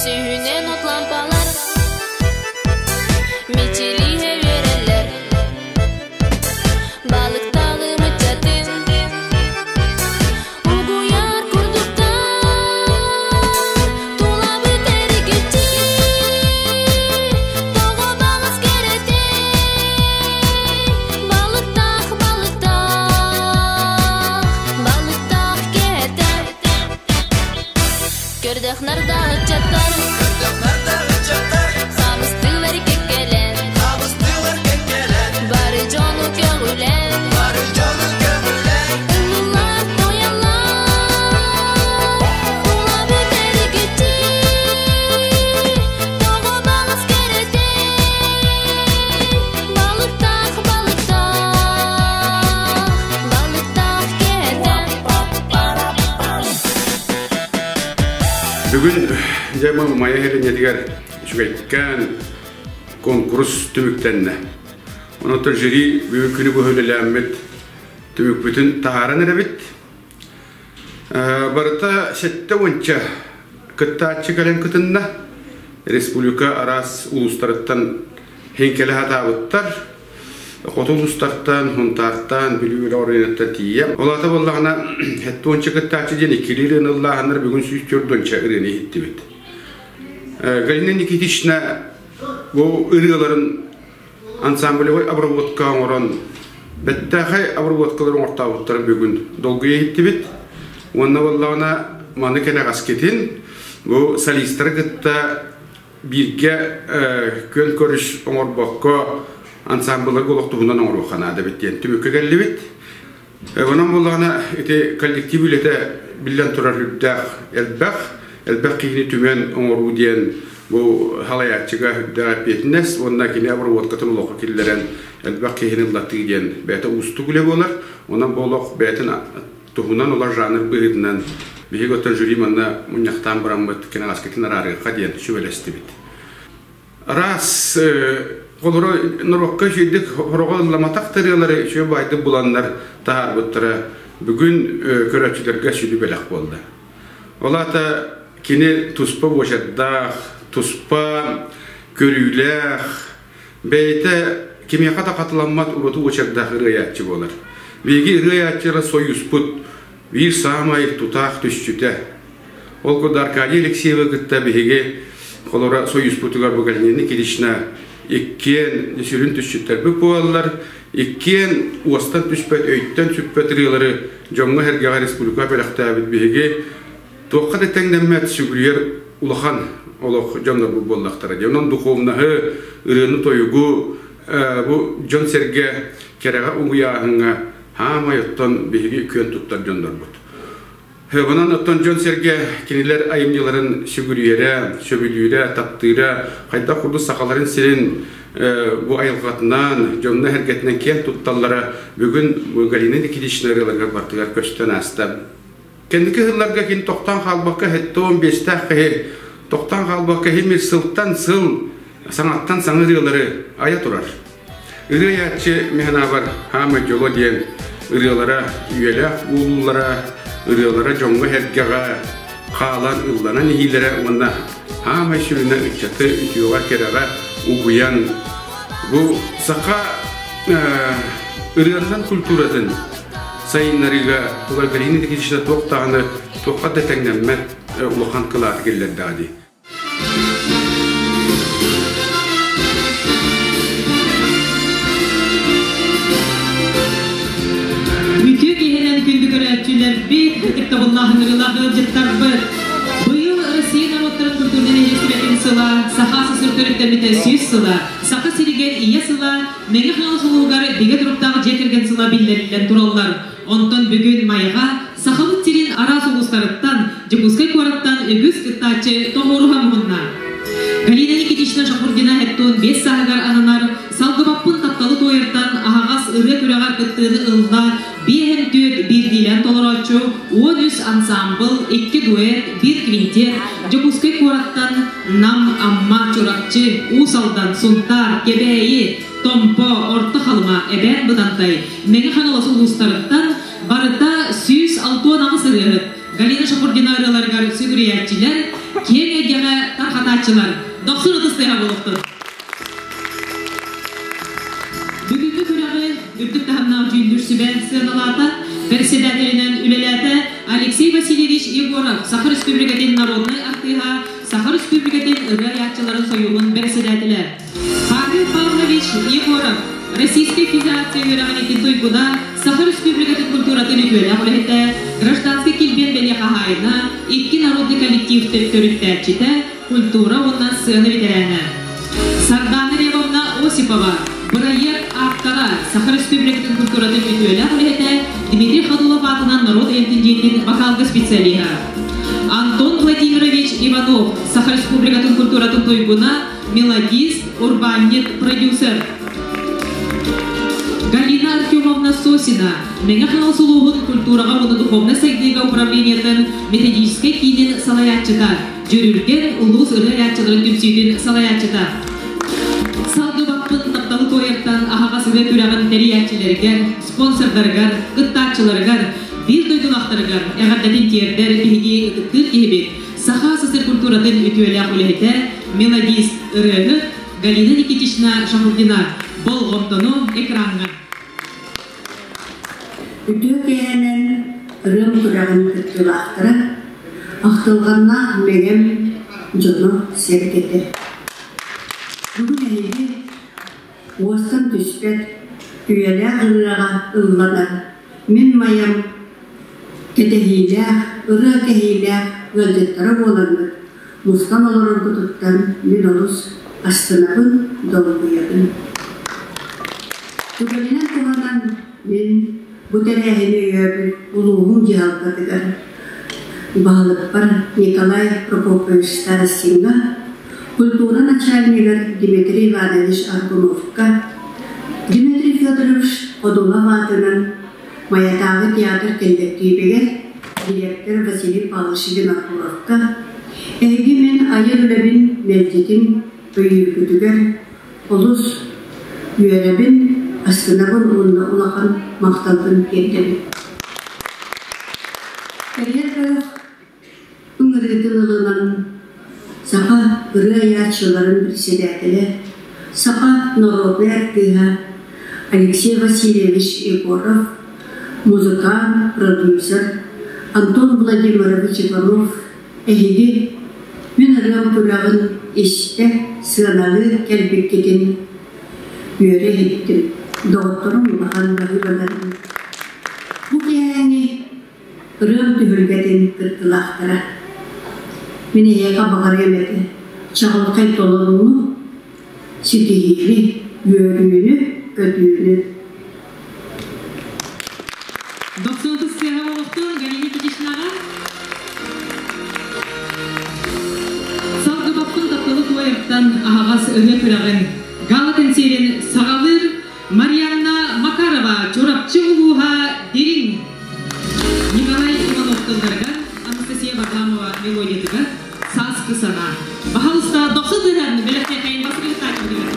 Сүүһүнэн от лампалар Мичилиһэ үөрэллэр Балыктаҕы мыччатын Угуйар курдуктар Тулабыт эргиччи Тоҕо баҕас кэрэтэй Балыктаах, балыктаах Балыктаах кэтэ Көрдөх нардаах ыччаттар Хамыстыылар кэккэлэн Бары дьону көҕүлээн Ыллылар, тояллар Тулабыт эргиччи Тоҕо баҕас кэрэтэй Балыктаах, балыктаах Балыктаах кэтэ Бүгүн дьэ Майа сэлиэнньэтигэр үчүгэйкээн куонкурус түмүктэннэ. Онон жюри бүгүн күнү быһа үлэлээммит түмүкпүтүн таһааран эрэбит. Барыта 70 кыттааччы кэлэн кытынна. Республика араас улуустарыттан хиҥкэлэ сатаабыттар. Хоту улуустартан, Сунтаартан, Бүлүү үрэх оройуонуттан тиийэ. Ол аата буоллаҕына, 70 кыттааччы диэн иккилии ырыаны ыллааһыннар бүгүн 104 ырыаны иһиттибит. Галина Никитична бу ырыаларын ансамблевой обработка оҥорон бэттээхэй обработкалары оҥортообуттарын бүгүн долгуйа иһиттибит. Уонна буоллаҕына маны кэнэҕэскитин бу солистары кытта бииргэ күөн көрүс оҥорбокко ансамблларга олох туһунан оҥоруохха наада эбит диэн түмүккэ кэллибит. Онон буоллаҕына ити коллектив үлэтэ биллэн турар үрдээх элбэх, элбэх киһини түмэн оҥоруу диэн бу салайааччыга үрдээх эппиэтинэс уонна кини обработкатын олоххо киллэрэн элбэх киһини ыллатыы диэн бэйэтэ уустук үлэ буолар. Онон бу олох бэйэтин туһунан олор жанр быһыытынан биһиги оттон жюри манна мунньахтаан бараммыт кэнэҕэскитин араарыахха диэн сүбэлэстибит. Араас холоро норуокка үчүгэйдик хороҕо ылламатах ырыалары үчүгэй баайдык буланнар таһаарбыттара бүгүн көрөөччүлэргэ сүдү бэлэх буолла. Ол аата кини туспа буочардаах, туспа көрүүлээх, Бэйэтэ кимиэхэ да хатыламмат ураты уочардаах ырыайааччы буолар. Биһиги ырыайааччылара сойууспут биир саамай тутаах түсчүтэ. Ол курдук Аркадий Алексеевы кытта биһиги холоро сойууспутугар бу Галина Никитична иккиэн сүрүн түсчүттэрбит буолаллар. Иккиэн уостан түспэт, өйтөн сүппэт ырыалары дьоҥҥо-сэргэҕэ республика бэлэхтээбит биһиги туохха да тэҥнэммэт сүгүрүйэр улахан олох дьоннорбут буоллахтара дии. Онон духовнаһы, ырыаны-тойугу бу дьон-сэргэ кэрэҕэ угуйааһыҥҥа хаамай оттон биһиги күөн туттар дьоннорбут. Онон оттон дьон-сэргэ кинилэр айымньыларын сүгүрүйэрэ, сөбүлүүрэ, таптыыра, хайдах курдук сахаларын сирин бу айылҕатынан, дьонно-сэргэтинэн киэн тутталлара бүгүн Галина Никитична ырыаларыгар бартыгар көстөн ааста. Кэнники сылларга кини тохтоон хаалбакка 75-тээх киһи тохтоон хаалбакка иһимир сылтан сыл саҥаттан саҥа ырыалары айа турар. Ырыайааччы мин санаабар хаамай дьоло диэн ырыалара үйэлээх буолуулара, ырыалара дьоҥҥо-сэргэҕэ хаалан ылланан иһиилэрэ уонна хаамай сүрүнэ ыччаты үтүөҕэ-кэрэҕэ угуйан бу саха ырыаннан культуратын сайыннарыыга тула Галина Никитична туох даҕаны туохха да тэҥнэммэт улахан кылааты киллэрдэҕэ дии. Үтүө киһинэн күндү көрөөччүлэрбит, ытыктабыллаах ыҥырыылаах ыалдьыттарбыт! Быйыл Россия норуоттарын культурнай нэһилиэстибэтин сыла, Саха СССР төрүттэммитэ 100 сыла, Саха сиригэр Ийэ сыла, Мэҥэ Хаҥалас улууһугар бигэ туруктаах дьиэ кэргэн сыла биллэриллэн тураллар. Онтон бүгүн Майаҕа Сахабыт сирин араас улуустарыттан, Дьокуускай куораттан үгүс кыттааччы тоҕуоруһа муһунна. Галина Никитична Шахурдина 75 сааһыгар ананар «Салгыбаппын тапталы туойартан» аһаҕас ырыа күрэҕэр кыттыыны ылла 54 биирдиилээн толорооччу, 13 ансаамбыл, 2 дуэт, 1 квинтет, Дьокуускай куораттан Нам, Амма, Чурапчы, Уус Алдан, Сунтаар, Кэбээйи, Томпо, Орто Халыма, Эбээн Бытантай, Мэҥэ Хаҥалас улуустарыттан барыта 168 ырыаһыт Галина Шахурдина ырыаларыгар сүгүрүйээччилэр, киэҥ эйгэҕэ тарҕатааччылар. Дохсун ытыс тыаһа буолуохтун. Бүгүҥҥү күрэҕи үрдүк таһымнаах дьүүллүүр сүбэ сыаналаата, председателинэн үлэлээтэ Алексей Васильевич Егоров, Саха Республикатын народнай артыыһа, Саха Республикатын ырыа айааччыларын сойууһун бэрэссэдээтэлэ. Павел Павлович Егоров, Российскай Федерация үөрэҕиниитин туйгуна, Саха Республикатын культуратын үтүөлээх үлэһитэ, гражданскай килбиэн бэлиэ хаһаайына, икки народный коллектив төрүттээччитэ, культура уонна сыана ветерана. Сардаана Ревовна Осипова, бырайыак ааптара, Саха Республикатын культуратын үтүөлээх үлэһитэ, Дмитрий Ходулов аатынан норуот айымньытын дьиэтин вокалга специалиһа. Антон Владимирович Иванов, Саха Республикатын культуратын туйгуна, мелодист, урбаанньыт, продюсер. Галина Артемовна Сосина, Мэҥэ Хаҥалас улууһун культураҕа уонна духовнай сайдыыга управлениетын методическай киинин салайааччыта, Дьүрүлгэн улуус ырыа айааччыларын түмсүүтүн салайааччыта. Салгыбаппын тапталы туойартан аһаҕас ырыа күрэҕин тэрийээччилэригэр, спонсордарыгар, кыттааччыларыгар, биир дойдулаахтарыгар эҕэрдэтин тиэрдэр биһиги ытыктыыр киһибит, Саха СССР культуратын үтүөлээх үлэһитэ, мелодист, ырыаһыт Галина Никитична Шахурдина. Болҕомтону экраҥҥа. Үтүө киэһэнэн ырыам күрэҕин кыттыылаахтара, ахтылҕаннаах мэҥэм дьоно сэргэтэ. Бүгүн эһиги уостан түспэт үйэлээх ырыаҕа ылланар мин майам кэтэһиилээх, ырыа кэһиилээх ыалдьыттара буоламмыт мустан олороргутуттан мин олус астынабын, долгуйабын. Түгэнинэн туһанан мин бу тэрээһини өйөөбүт улууһум дьаһалтатыгар баһылыкпар Николай Прокопьевич Старостиҥҥа, культура начальнигар Дмитрий Иванович Аргуновка, Дмитрий Федорович Ходулов аатынан Майатааҕы театр кэллэктиибигэр дириэктэр Василий Павлович Винокуровка, эһиги мин айар үлэбин мэлдьитин өйүүргүтүгэр олус үөрэбин, астынабын уонна улахан махталбын тиэрдэбин. Тэрийэр бөлөх ыҥырыытын ылынан саха ырыа айааччыларын председателэ, саха народнай артыыһа Алексей Васильевич Егоров, музыкант, продюсер Антон Владимирович Иванов эһиги мин ырыам күрэҕин истэ, сыаналыы кэлбиккитин үөрэ иһиттим, доҕотторум улахан баһыыбаларын. Бу киэһээҥи ырыам түһүлгэтин кыттыылаахтара. Мин эйиэхэ баҕарыам этэ, чаҕылхай толорууну, ситиһиини, үөрүүнү, көтүүнү. Дохсун сыаһа олохтун Галина Никитичнаҕа. Салгыбаппын тапталы туойартан аһаҕас ырыа күрэҕин гала-концерин саҕалыыр Марианна Макарова, Чурапчы улууһа, Дириҥ. Николай Иванов тылларыгар, Анастасия Варламова мелодиятыгар «Сааскы санаа». Баһалыста дохсун тыһыһан бэлэхтиэхэйин бастакы кыттааччыбытыгар.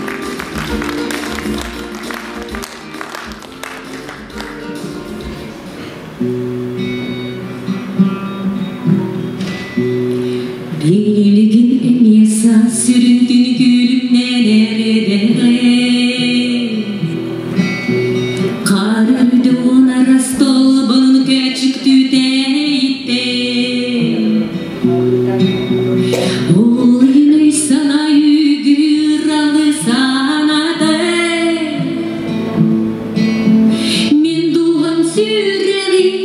Билигин эмиэ саас сүрүн күлүмнээн эрэдэҕэ Хаар үрдэ уонара столбун көөчүктүүтэйиттэ Ол иһин өй-санаа үгүралы санаата Мин дууһам сүрэҕин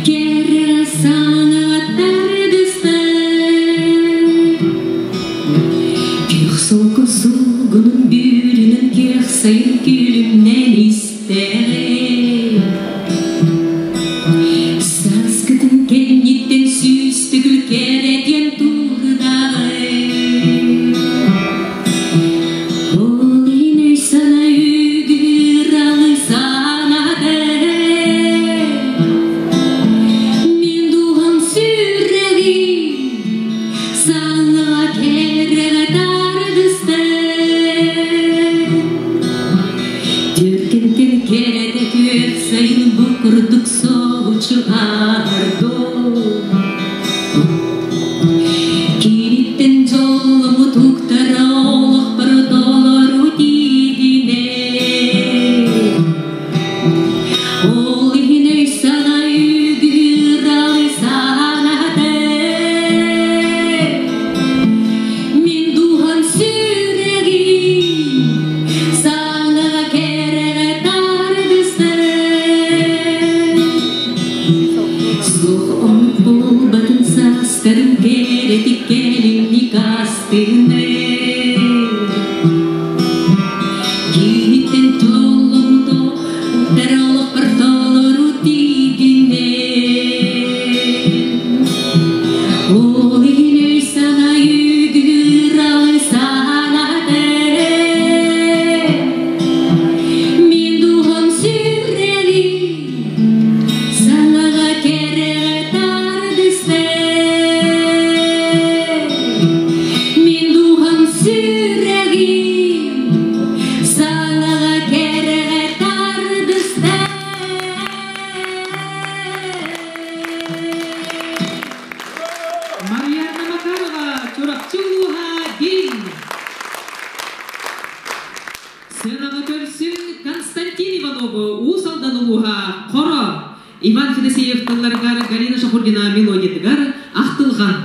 кэрэ санаа тардыста Күөх солко сулгунун бүрүнэн күөх сайын күлүмнэн истэҕэ Сааскытын кэнниттэн сүүс төгүл кэрэтиэн турудаҕай Ол иһин өй-санаа үгүр санаата Мин дууһам сүрэҕин саҥа кэрэҕэ тардыста Түркэнтэн кэрэтэ күөх сайын бу курдук соһуччу аһардо. Иван Федосеев тылларыгар, Галина Шахурдина мелодиятыгар Ахтылҕан.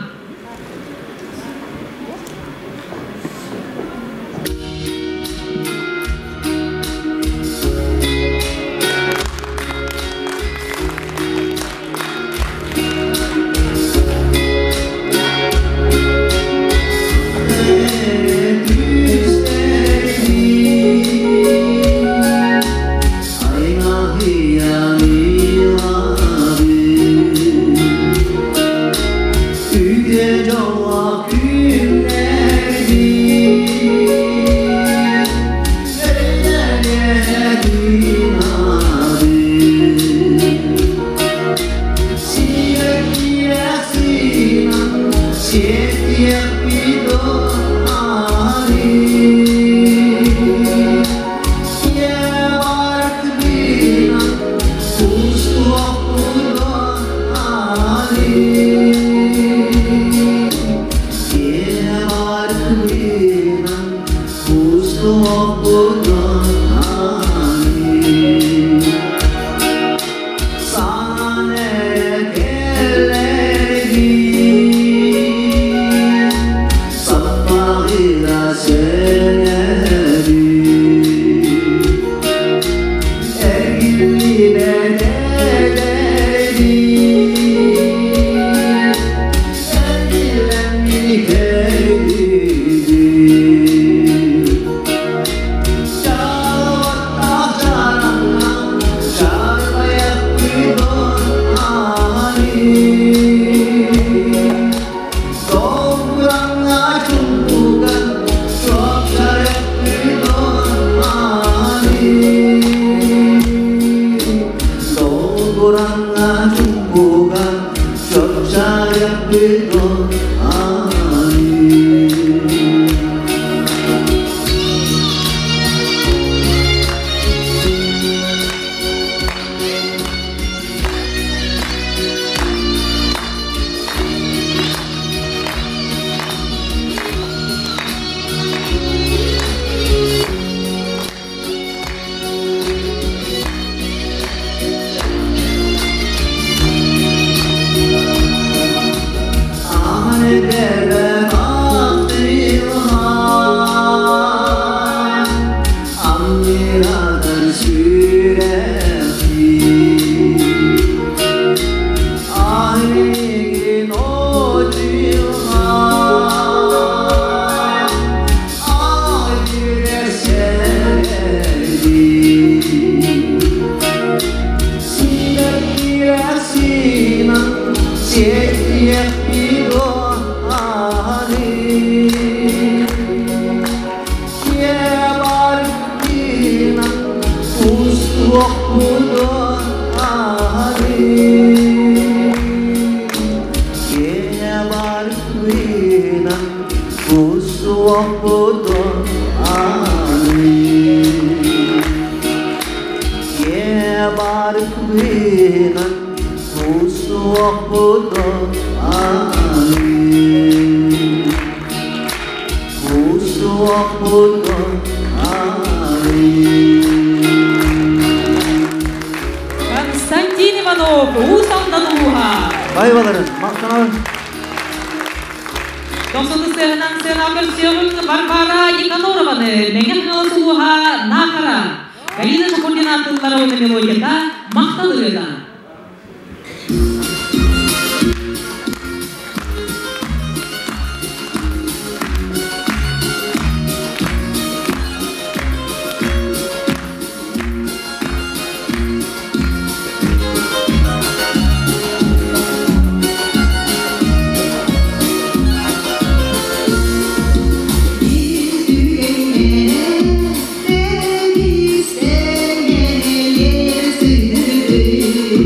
Константин Иванов, Уус Алдан улууһа. Байбаларын, махтанабын. Тохсуну сыһынан сыана көрсүөҕүҥ Варвара Никанорованы, Мэҥэ Хаҥалас улууһа, Наахара. Галина Шахурдина тыллара уонна мелодията Махтал ырыата. Эр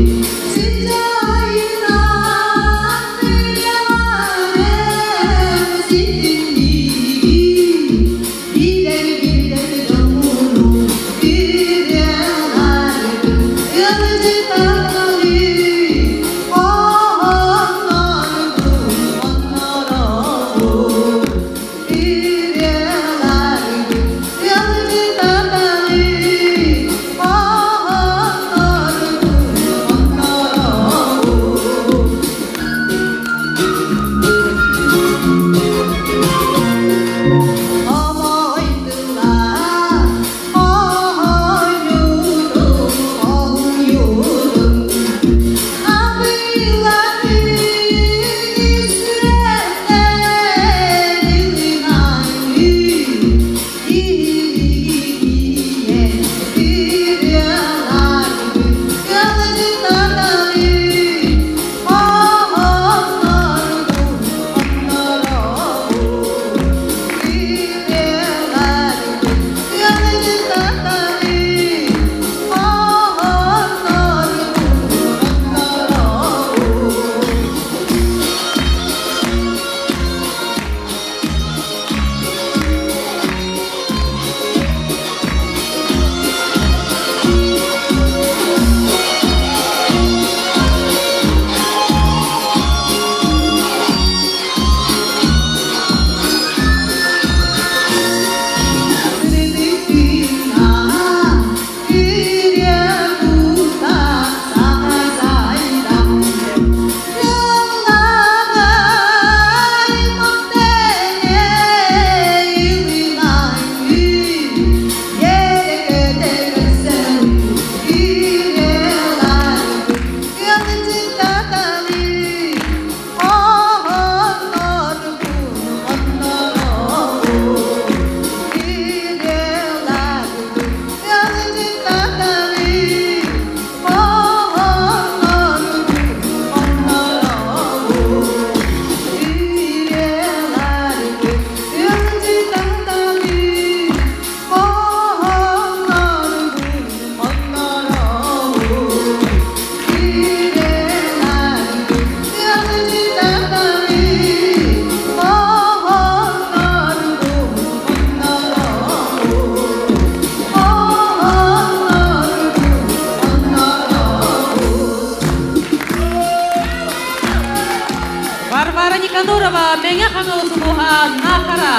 Варвара Никанорова, Мэҥэ Хаҥалас улууһа, Наахара.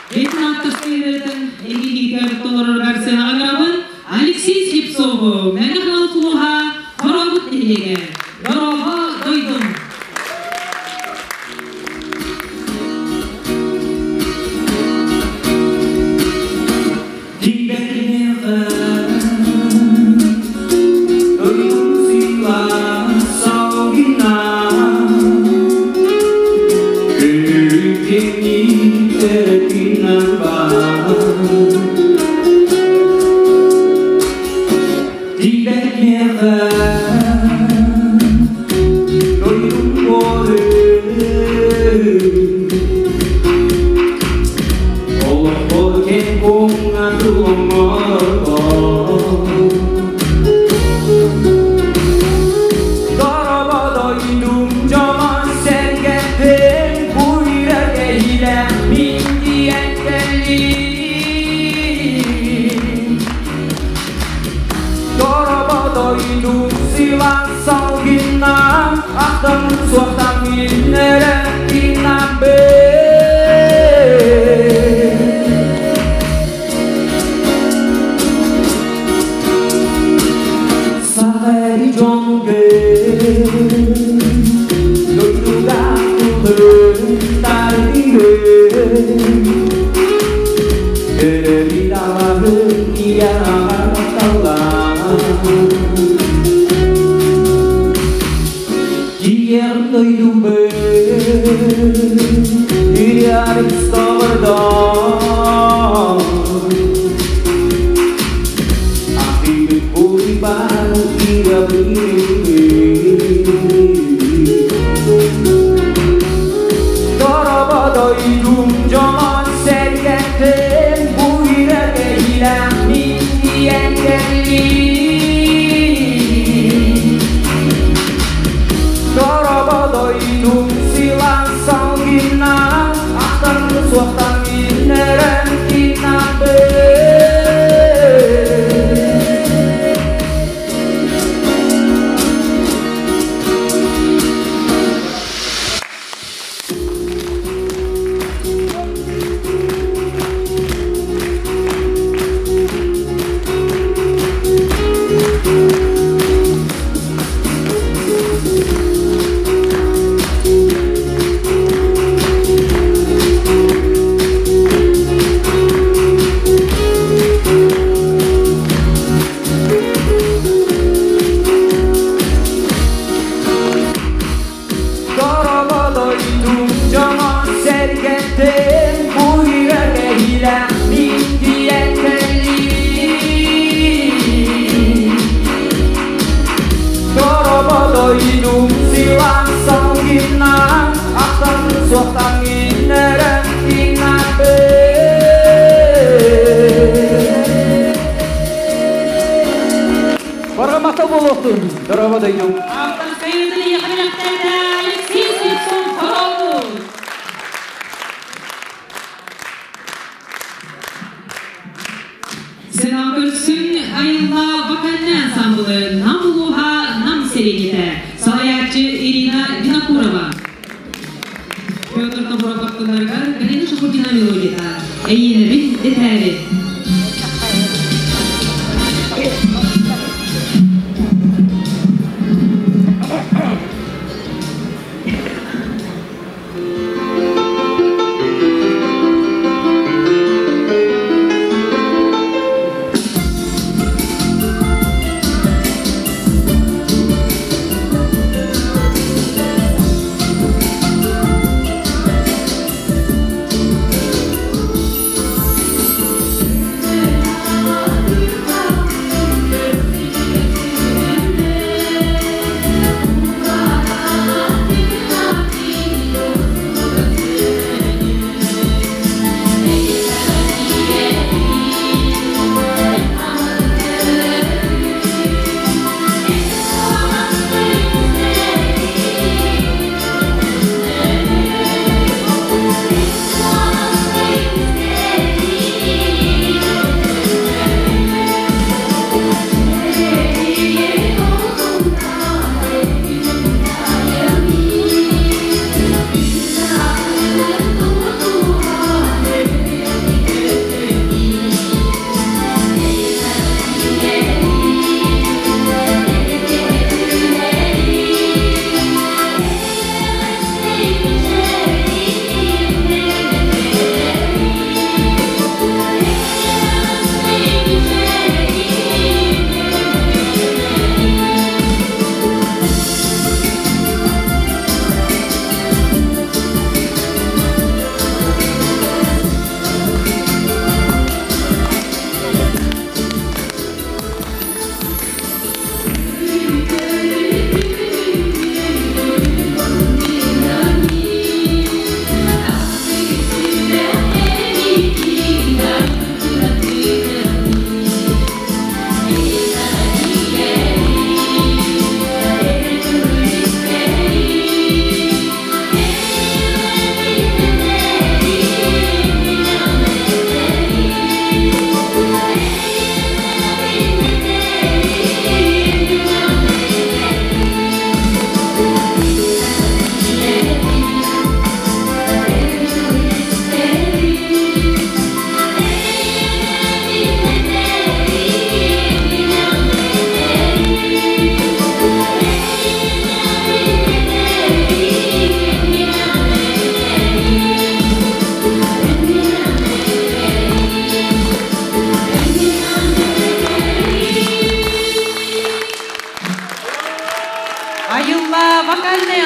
Бэйэтин авторскай ырыатын эйгиигитигэр толороргар сыанаҕа Алексей Слепцову, Мэҥэ Хаҥалас улууһа, Хорообут нэһилиэгэ. Дорообо, дойдум! Алексей Слепцов, Хорообут. Сценаҕа көрсүҥ Айылла вокальнай ансамблы Нам улууһа, Нам сэлиэнньэтэ. Салайааччы Ирина Винокурова. Петр Тобуров аттыларыгар Галина Шахурдина мелодията. Эйиэнэбин дэтээри.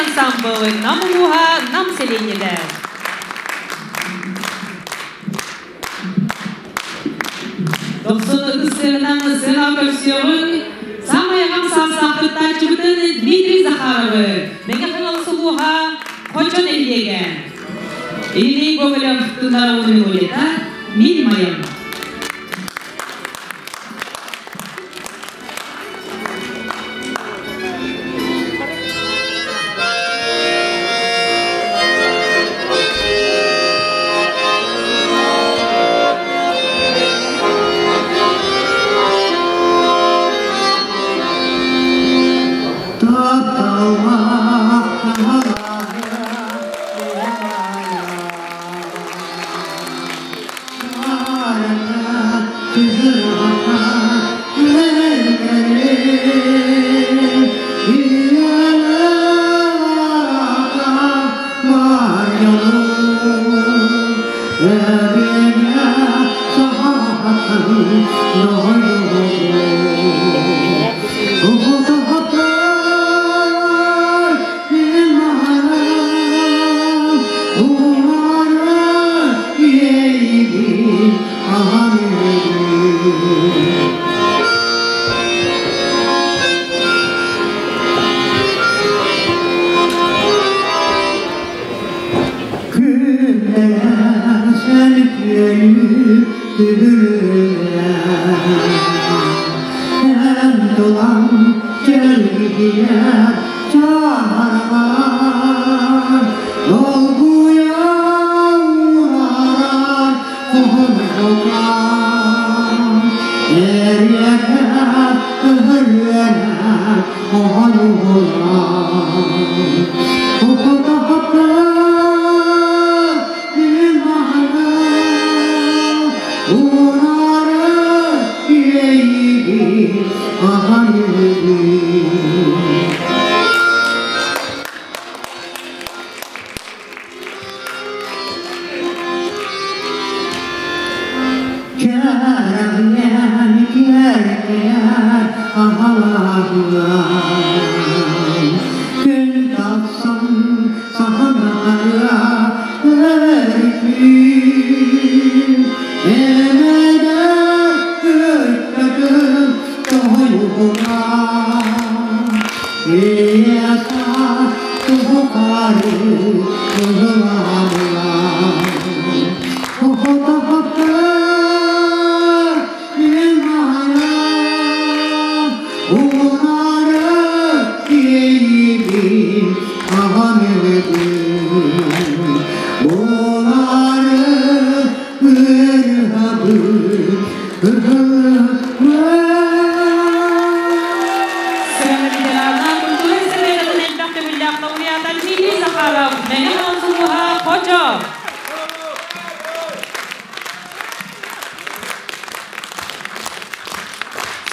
ансамбл Нам улууһа, Нам сэлиэнньэтэ. Дохсун ытыс тыаһынан сыана көрсүөҕүҥ саамай аҕам саастаах кыттааччыбытын Дмитрий Захаровы, Мэҥэ Хаҥалас улууһа, Хочо нэһилиэгэ. Илий Гоголев тыллара уонна мелодията Мин майам.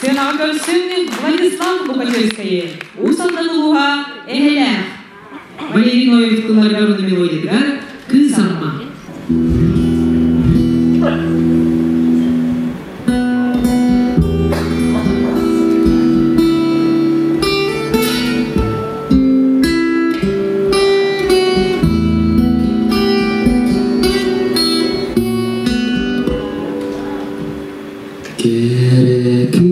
Сыанаҕа көрсүҥ Владислав Лукачевскайы, Уус Алдан улууһа, Эһэлээх. Валерий Ноев тылларыгар уонна мелодиятыгар Кыыс Амма. Kere kız,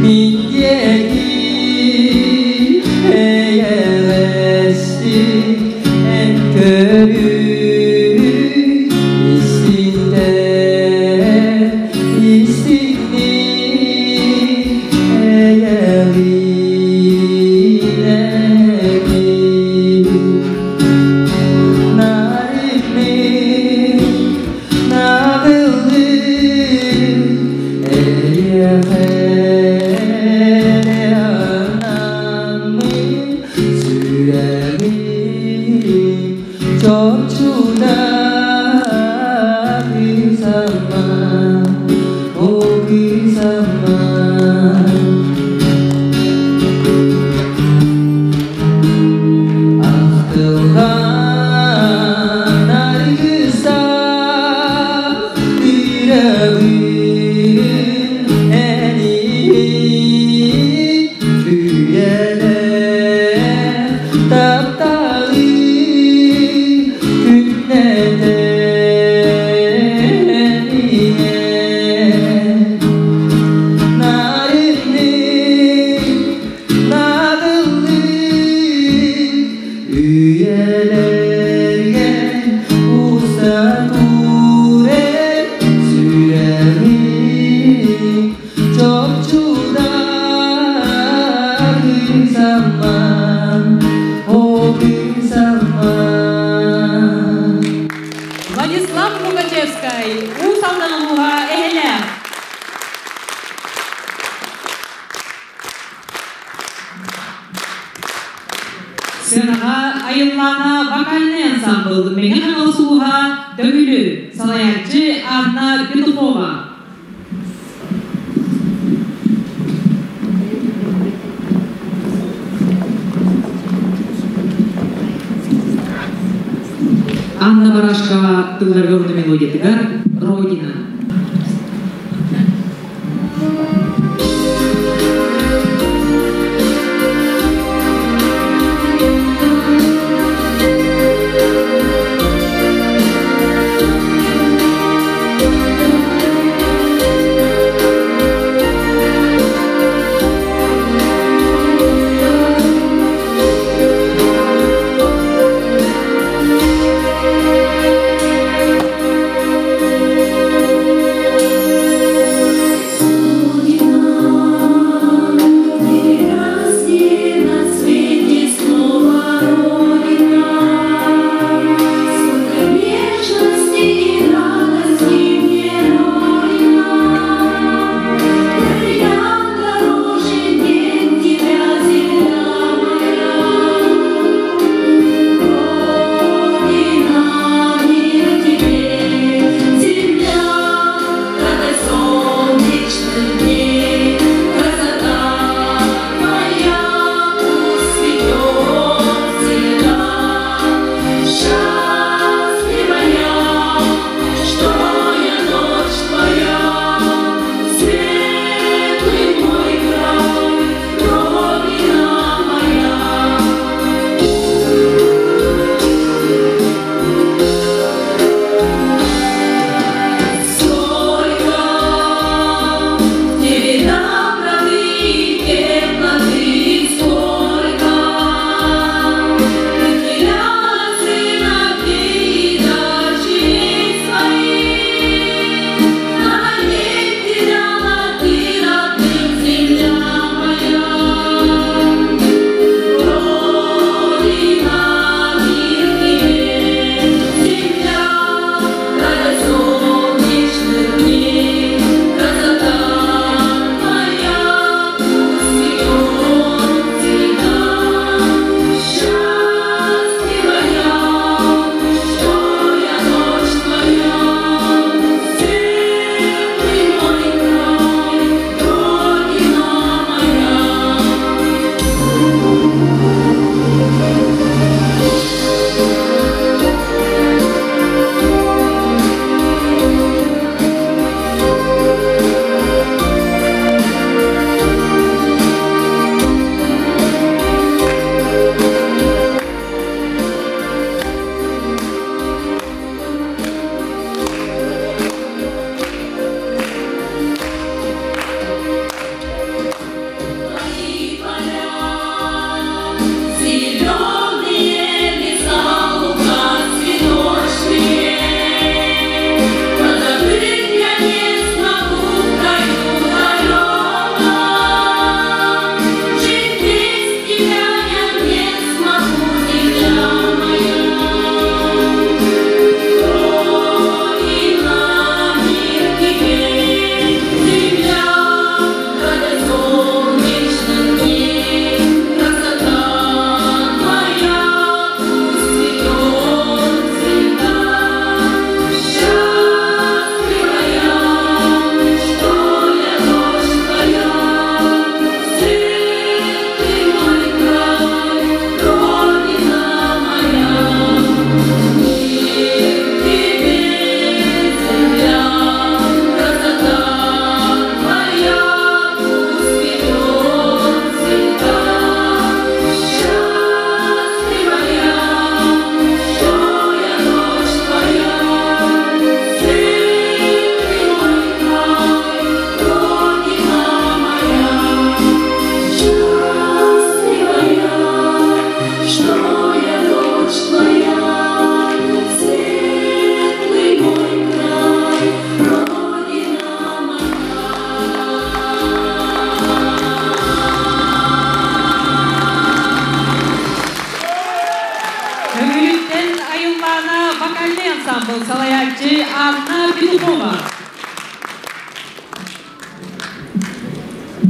ince. Владислав Лукачевскай, Уус Алдан улууһа эһэлээх. Сыанаҕа айыллаана вокальнай ансамбл Мэҥэ Хаҥалас улууһа Төҥүлү, салайааччы Анна Петухова. Анна Барашкова тылларга уонна мелодиятыгар «Родина».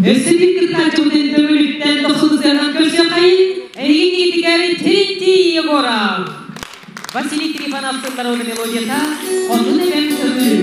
Өссө биир кыттааччыбытын Төҥүлүттэн тохсунустарынан көрсүөххэйин, эһигин игитигэр Терентий Егоров. Василий Трифонов тыллар мелодията «Хотун эбэм көҥүл».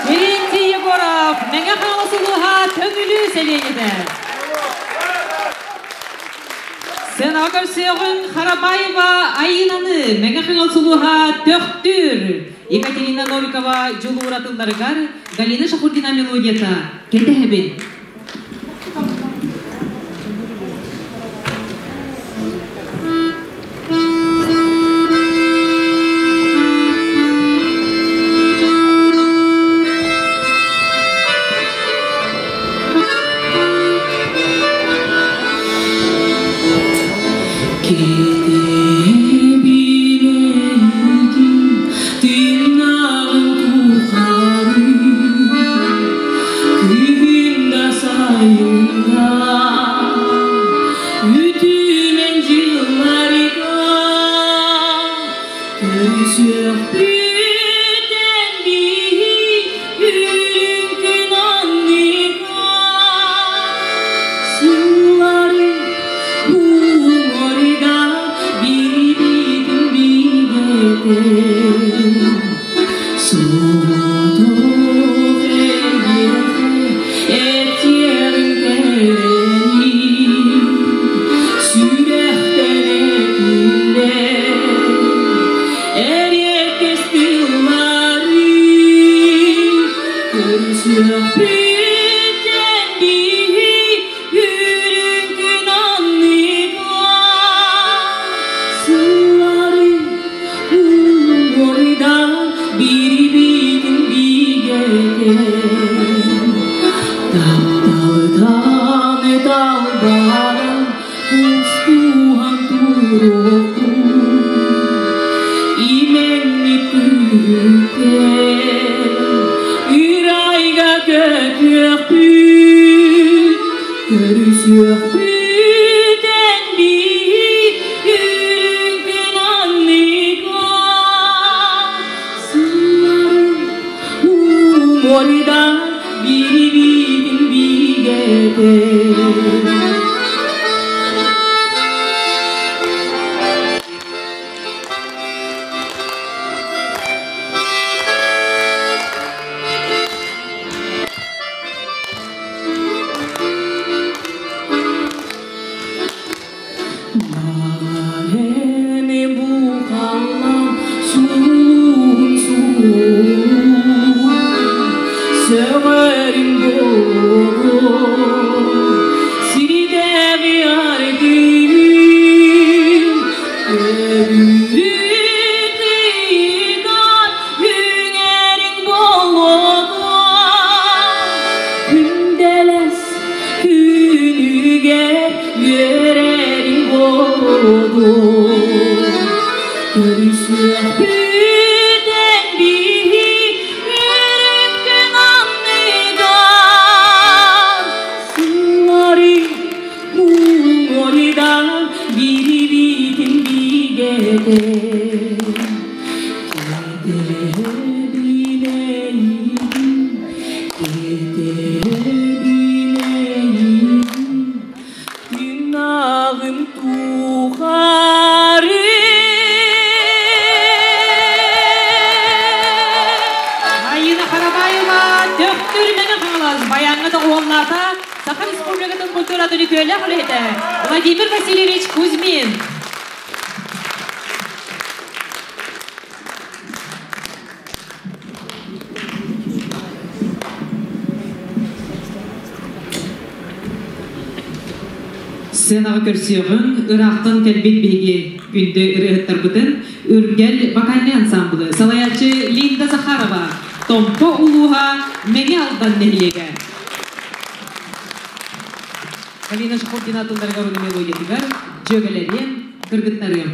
Терентий Егоров, Мэҥэ Хаҥалас улууһа Төҥүлү сэлиэнньэтэ. Сценаҕа көрсүөҕүҥ Харабаева Айыынаны, Мэҥэ Хаҥалас улууһа Төхтүр. Екатерина Новикова дьулуура тылларыгар Галина Шахурдина мелодията «Кэтэһэбин». Үтүмэн жылларга. Көрүсүөхпүтэн биһи үрүҥ күн анныгар Сыллары уҥуорга биирбитин бигэтэн Соҕотох эйиэхэ этиэҕим кэрэни Сүрэхтэн этиллэр эриэккэс тыллары Көрүсүөхпүтэн биһи үрүҥ күн анныгар Сыллары уҥуорда биирбитин бигэтэн Тапталтан талбаран кустуһан туруохпут Имэҥмит күлүктэн ырайга көтүөхпүт Көрүсүөхпүтэн биһи үрүҥ күн анныгар Сыллары уҥуорда биирбитин бигэтэн Баҕарыны бу халлаан сулуһун суун Сөҕөрүн буолуо сирдээҕи аргыым Көбүрүк ыйыгар үҥэриҥ буолуо Күндэлэс күнүгэр үөрэриҥ буолуо Көрүсүөхпүтэн биһи үрүҥ күн анныгар Сыллары уҥуорда биирбитин бигэтэн Кэтэһэбин эйигин, кэтэһэбин эйигин Тыыннааҕым тухары. Айына Харабаева Төхтүр Мэҥэ Хаҥалас баяҥҥа доҕуһуоллаата Саха Республикатын культуратын үтүөлээх үлэһитэ Владимир Васильевич Кузьмин. Сценаҕа көрсүөҕүҥ, ыраахтан кэлбит биһиги күндү ырыаһыттарбытын Үргэл вокальнай ансамблы салайааччы Линда Захарова, Томпо улууһа, Мэҥэ Алдан нэһилиэгэ. Галина Шахурдина тылларыгар уонна мелодиятыгар дьүөгэлэриэм, кыргыттарыам. Дьүөгэлэриэм, кыргыттарым,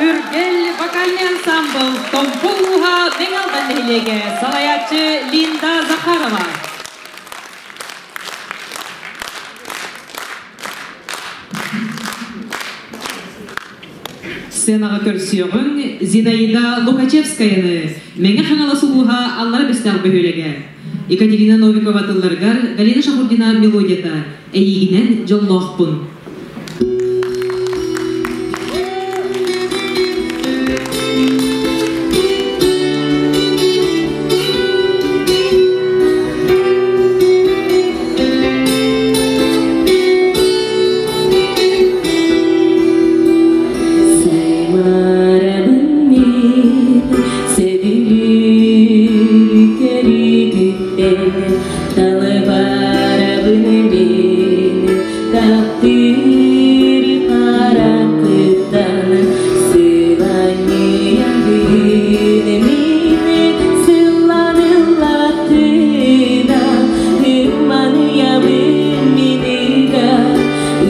Үргэл вокальный ансамбл Томпо улууһа Мэҥэ Алдан нэһилиэгэ салайааччы Линда Захарова. Сценаҕа көрсүөҕүҥ Зинаида Лукачевскаяны Мэҥэ Хаҥалас улууһа Аллара Бэстээх бөһүөлэгэ. Екатерина Новикова тылларыгар Галина Шахурдина мелодията «Эйигинэн дьоллоохпун». Саймарабын мин сөбүлүүр көрүүгүттэн талыбарабын мин таптыыр харакыттан сыланньыйабын мин сылланыллатына ымманыйабын мин ыга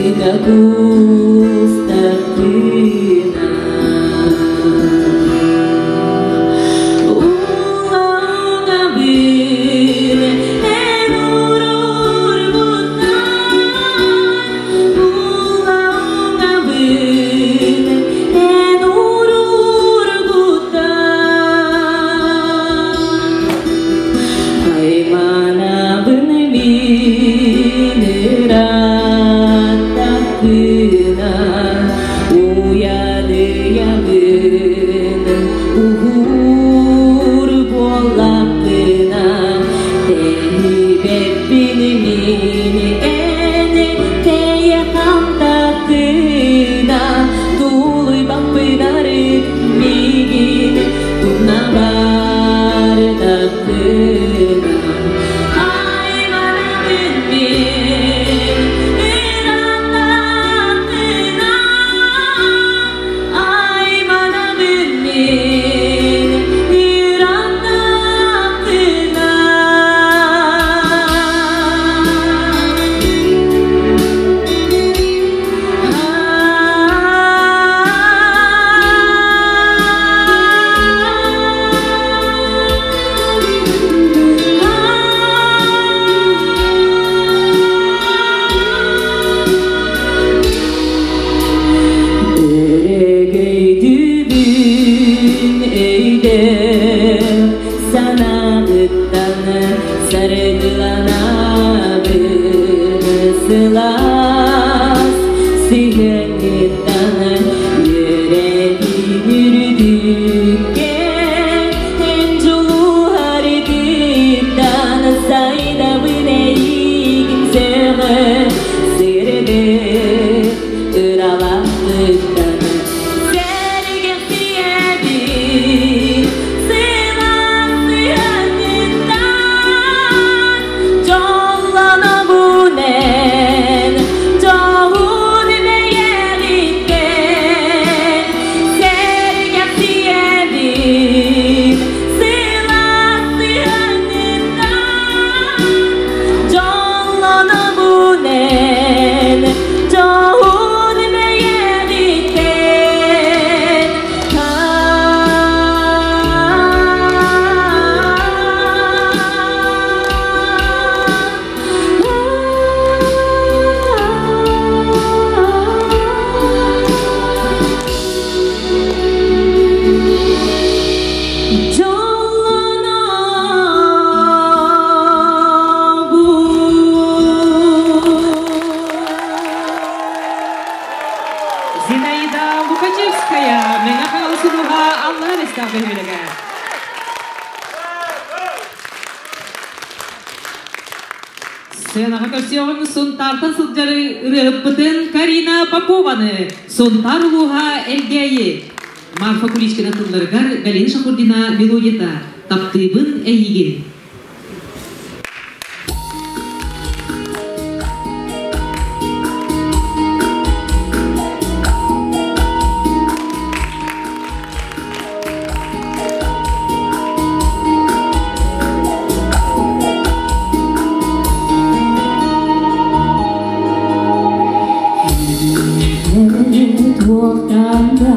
ыга куустахпына Улаҥабын эн уруургуттан Улаҥабын эн уруургуттан Айманабын мин ыраттахпына Уйадыйабын уһуур буоллахпына Тэйбэппин мин эн тэйэ хантахпына Тулуйбаппын арыт миигин тумна бардахпына Айманабын мин ыраттахпына Айманабын мин ыраттахпына Өрөгөйдүүбүн өйдөөх санаабыттан саргыланабын сылаас сыһыаҥҥыттан үөрэбин үрдүккэ эн дьулуһаргыттан сайдабын эйигин сөҕө сырдык ыралаахпыттан Сэргэхсийэбин сылаас сыһыаҥҥыттан дьоллонобун эн дьолун бэйэҕиттэн Сэргэхсийэбин сылаас сыһыаҥҥыттан дьоллонобун эн дьолун бэйэҕиттэн Дьоллонобун. Зинаида Лукачевская, Мэҥэ Хаҥалас улууһа Аллара Бэстээх бөһүөлэгэ. Сценаҕа көрсүөҕүҥ Сунтаартан сылдьар ырыаһыппытын Карина Попованы, Сунтаар улууһа Элгээйи. Марфа Куличкина тылларыгар Галина Шахурдина мелодията «Таптыыбын эйигин». Туохтан да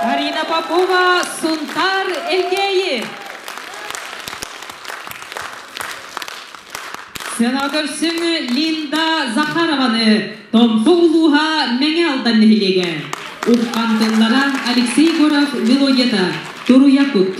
Арина Попова, Сунтар Элгээйи. Сыанаҕа көрсүҥ Линда Захарованы Томпо улууһа Мэҥэ Алдан нэһилиэгэ. Уххан тыллара Алексей Егоров мелодията Туруйа кут.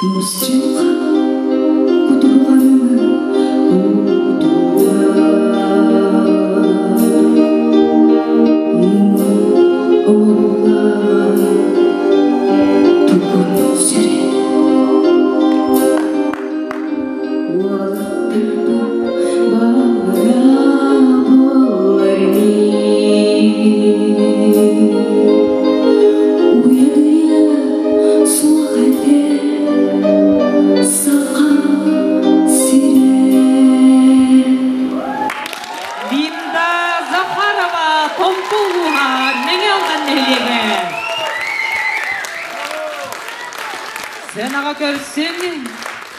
Мусчылҕа кутурҕанын кутугар муҥун оҥоһулаҕа тугун сүрүн уолаттарбыт бааллара буоллар уйадыйа суох этэ Саха сирэ. Линда Захарова, Томпо улууһа, Мэҥэ Алдан нэһилиэгэ. Сценаҕа көрсүҥ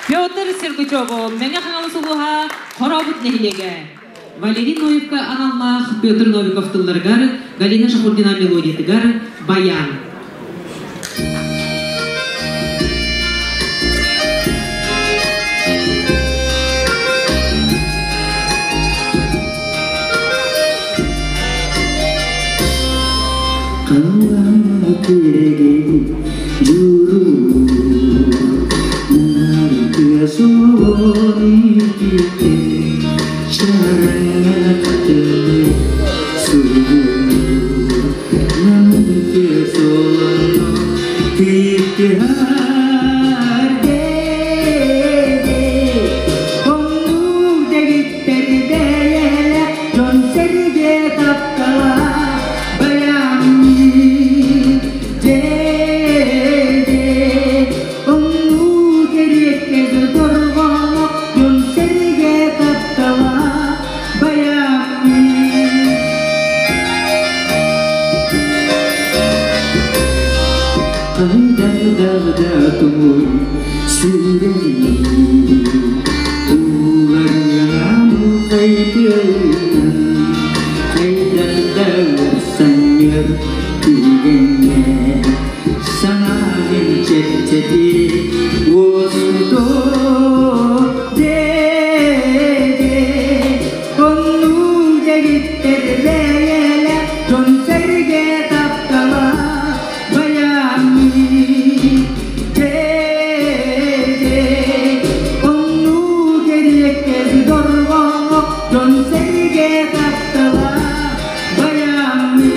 Петр Сергучеву, Мэҥэ Хаҥалас улууһа, Хорообут нэһилиэгэ. Валерий Ноевка аналлаах Петр Новиков тылларыгар, Галина Шахурдина мелодиятыгар «Баян». Кэрэгин дьуруу Нарытыа суон итите Чараҥа сугуу Намтыа суоно Титтиһар Оннук дэгиттэр бэйэлэ дьон сэргэ таптала баяммыт дьэ оннук эриэккэс дорҕооно дьон сэргэ таптала баяммыт Айдардагда сүрәни Уларынан кайтыынан Кайдардагар санньыр түгэҥҥэ Санаабын чэпчэти уоскутуо дьэ Оннук дэгиттэр бэйэлэ дьон сэргэ таптала баяммыт дьэ оннук эриэккэс дорҕооно дьон сэргэ таптала баяммыт.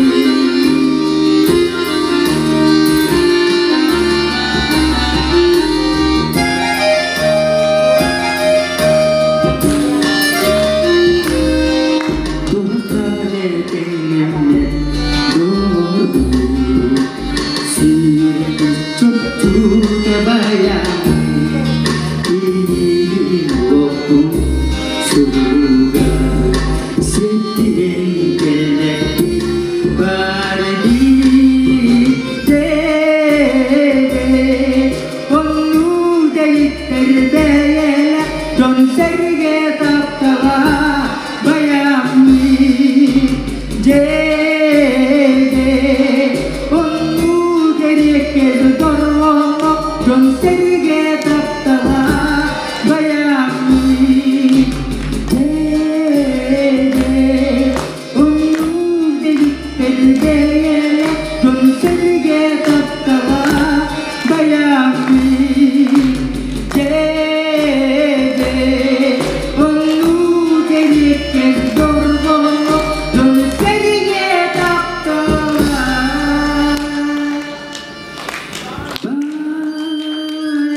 Дьон сэргэ таптала баяммыт дьэ оннук эриэккэс дорҕооно дьон сэргэ таптала баяммыт дьэ оннук дэгиттэр бэйэлэ дьон сэргэ таптала баяммыт дьэ оннук эриэккэс дорҕооно дьон сэргэ таптала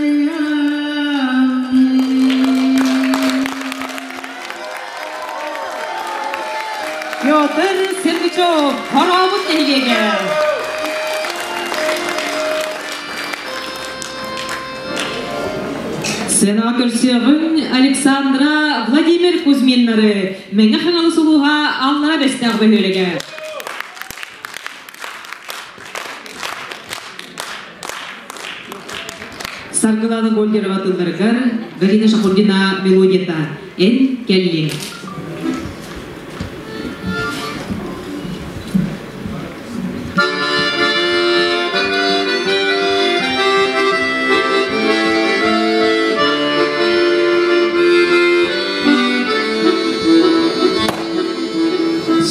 баяммыт. Петр Сергучев, Хорообут нэһилиэгэ. Сценаҕа көрсүөҕүҥ Александра Владимир Кузьминнары, Мэҥэ Хаҥалас улууһа, Аллара Бэстээх бөһүөлэгэ. Саргылана Гольдерова тылларыгар Галина Шахурдина мелодията «Эн кэллиҥ».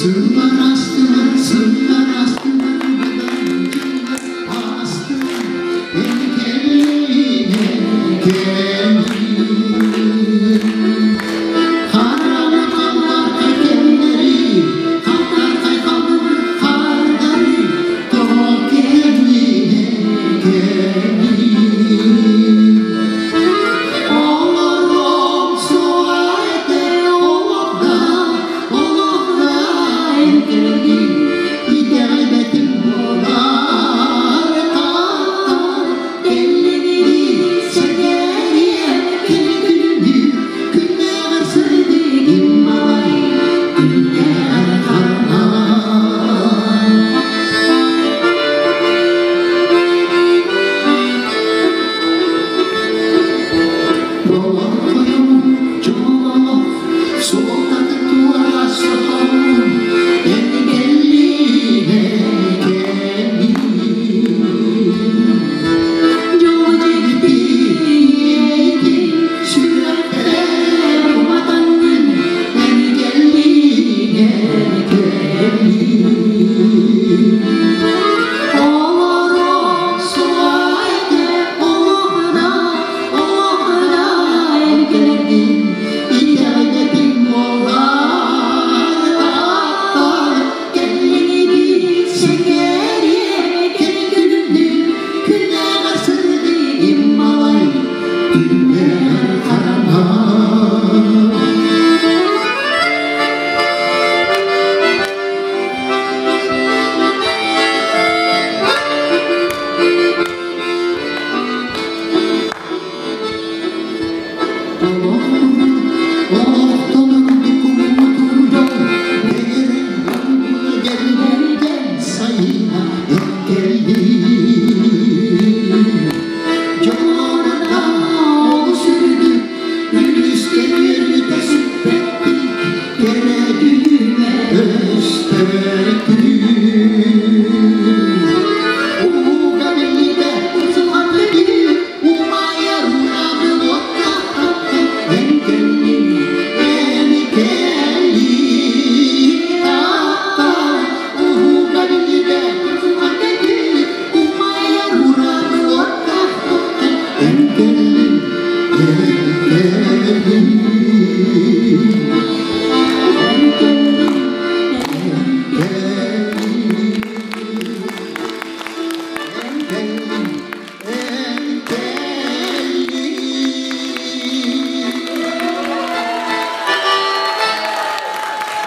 Сыллар астылар, сыллар астылар, быдан жыллар астылар, эн кэллиҥ.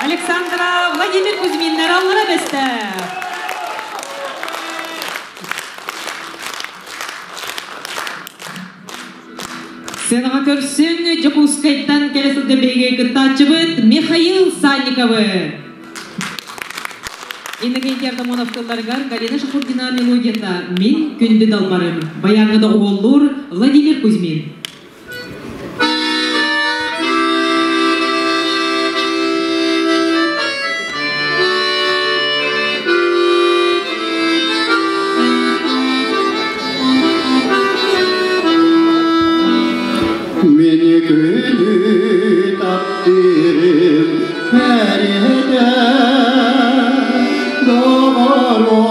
Александра Владимир Кузьминнар аллара бесте. Сценаға көрсін Жокускайттан келесілді бейге кыттачыбыт Михаил Санниковы. Иннокентий Артамонов тылларыгар Галина Шахурдина мелодията «Мин күнді далбарым». Баяңыда оғоллур Владимир Кузьмин. Meni gönül taktırım feride Doğru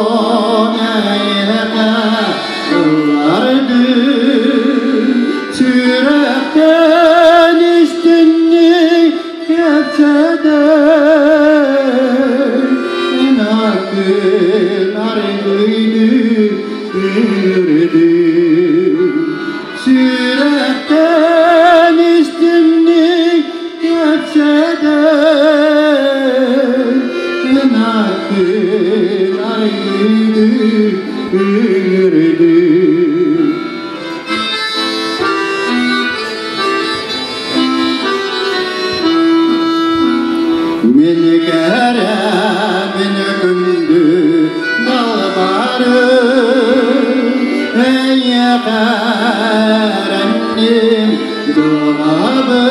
neyete yıllardı Sürekten üstünlük yapsa da İnakın argıydı yürüdü Sürekten üstünlük yapsa da İnakın argıydı yürüdü. Meni kere, meni gündü dalbarı Ey karennim dolabı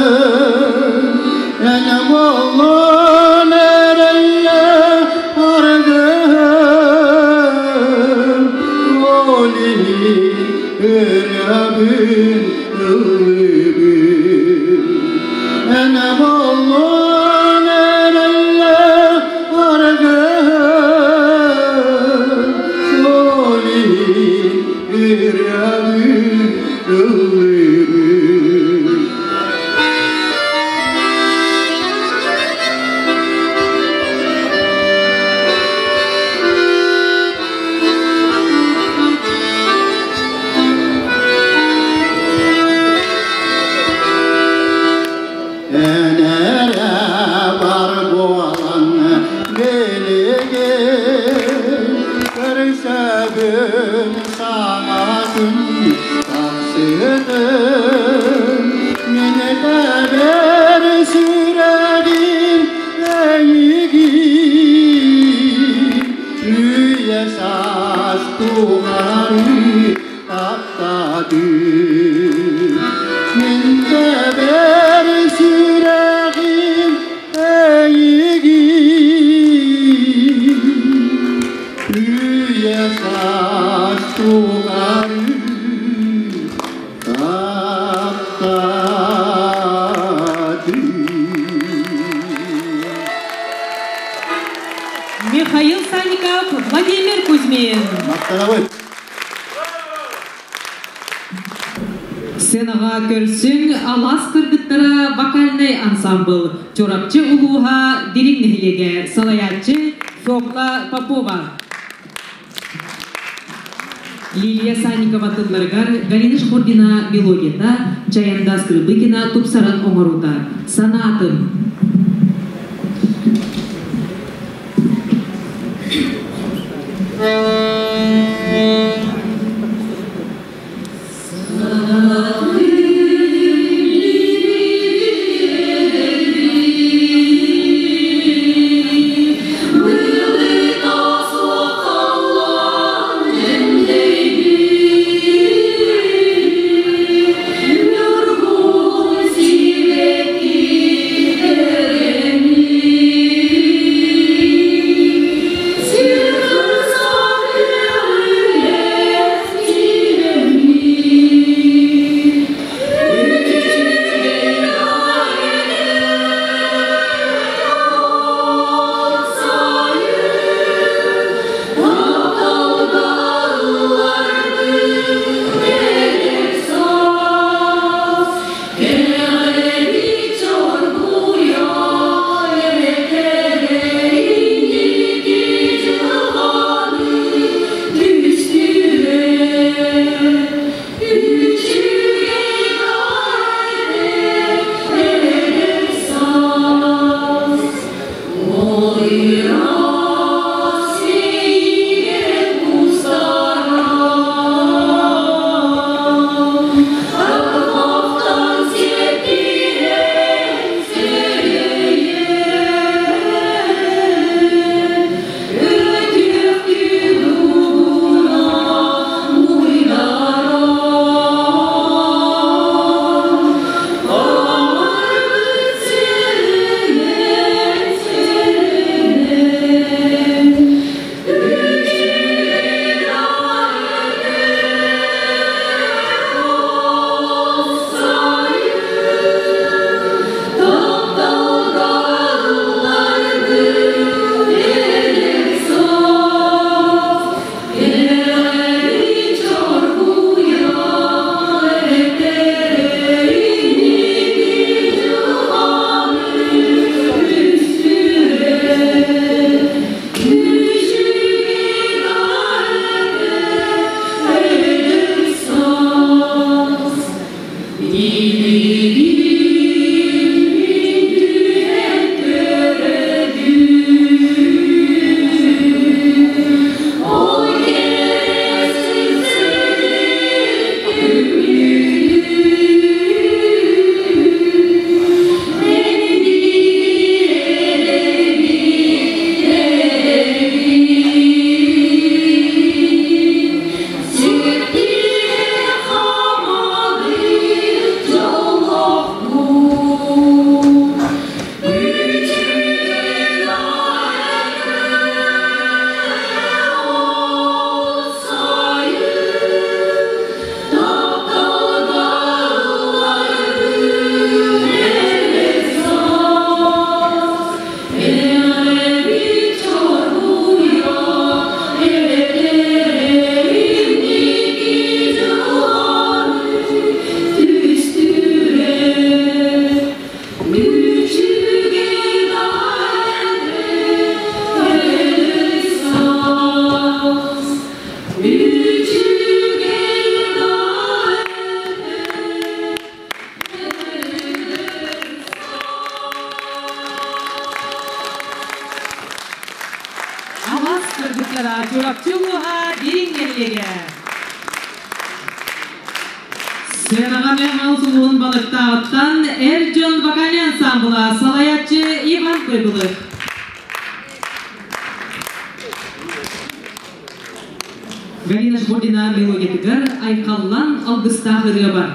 Enem oğlun erelle argın Olini ırabın ılıbın Enem oğlun erelle argın Olini ırabın ılıbın. Кузьмин. Махтанабыт. Сценаҕа көрсүҥ Алаас кыргыттара вокальнай ансамбыл Чурапчы улууһа Дириҥ нэһилиэгэ салайааччы Фёкла Попова. Лилия Санникова тылларыгар Галина Шахурдина мелодията, Чаянда Скрыбыкина тупсаран оҥоруута. Санаатым. Алаас кыргыттара Чурапчы улууһа Дириҥ нэһилиэгэ. Сыанаҕа Мэҥэ улууһун Балыктааҕыттан эр дьон вокальнай ансаамбыла салайааччы Иван Прибылых. Галина Шкодина мелодиятыгар Айхаллан алгыстаах ырыа бар.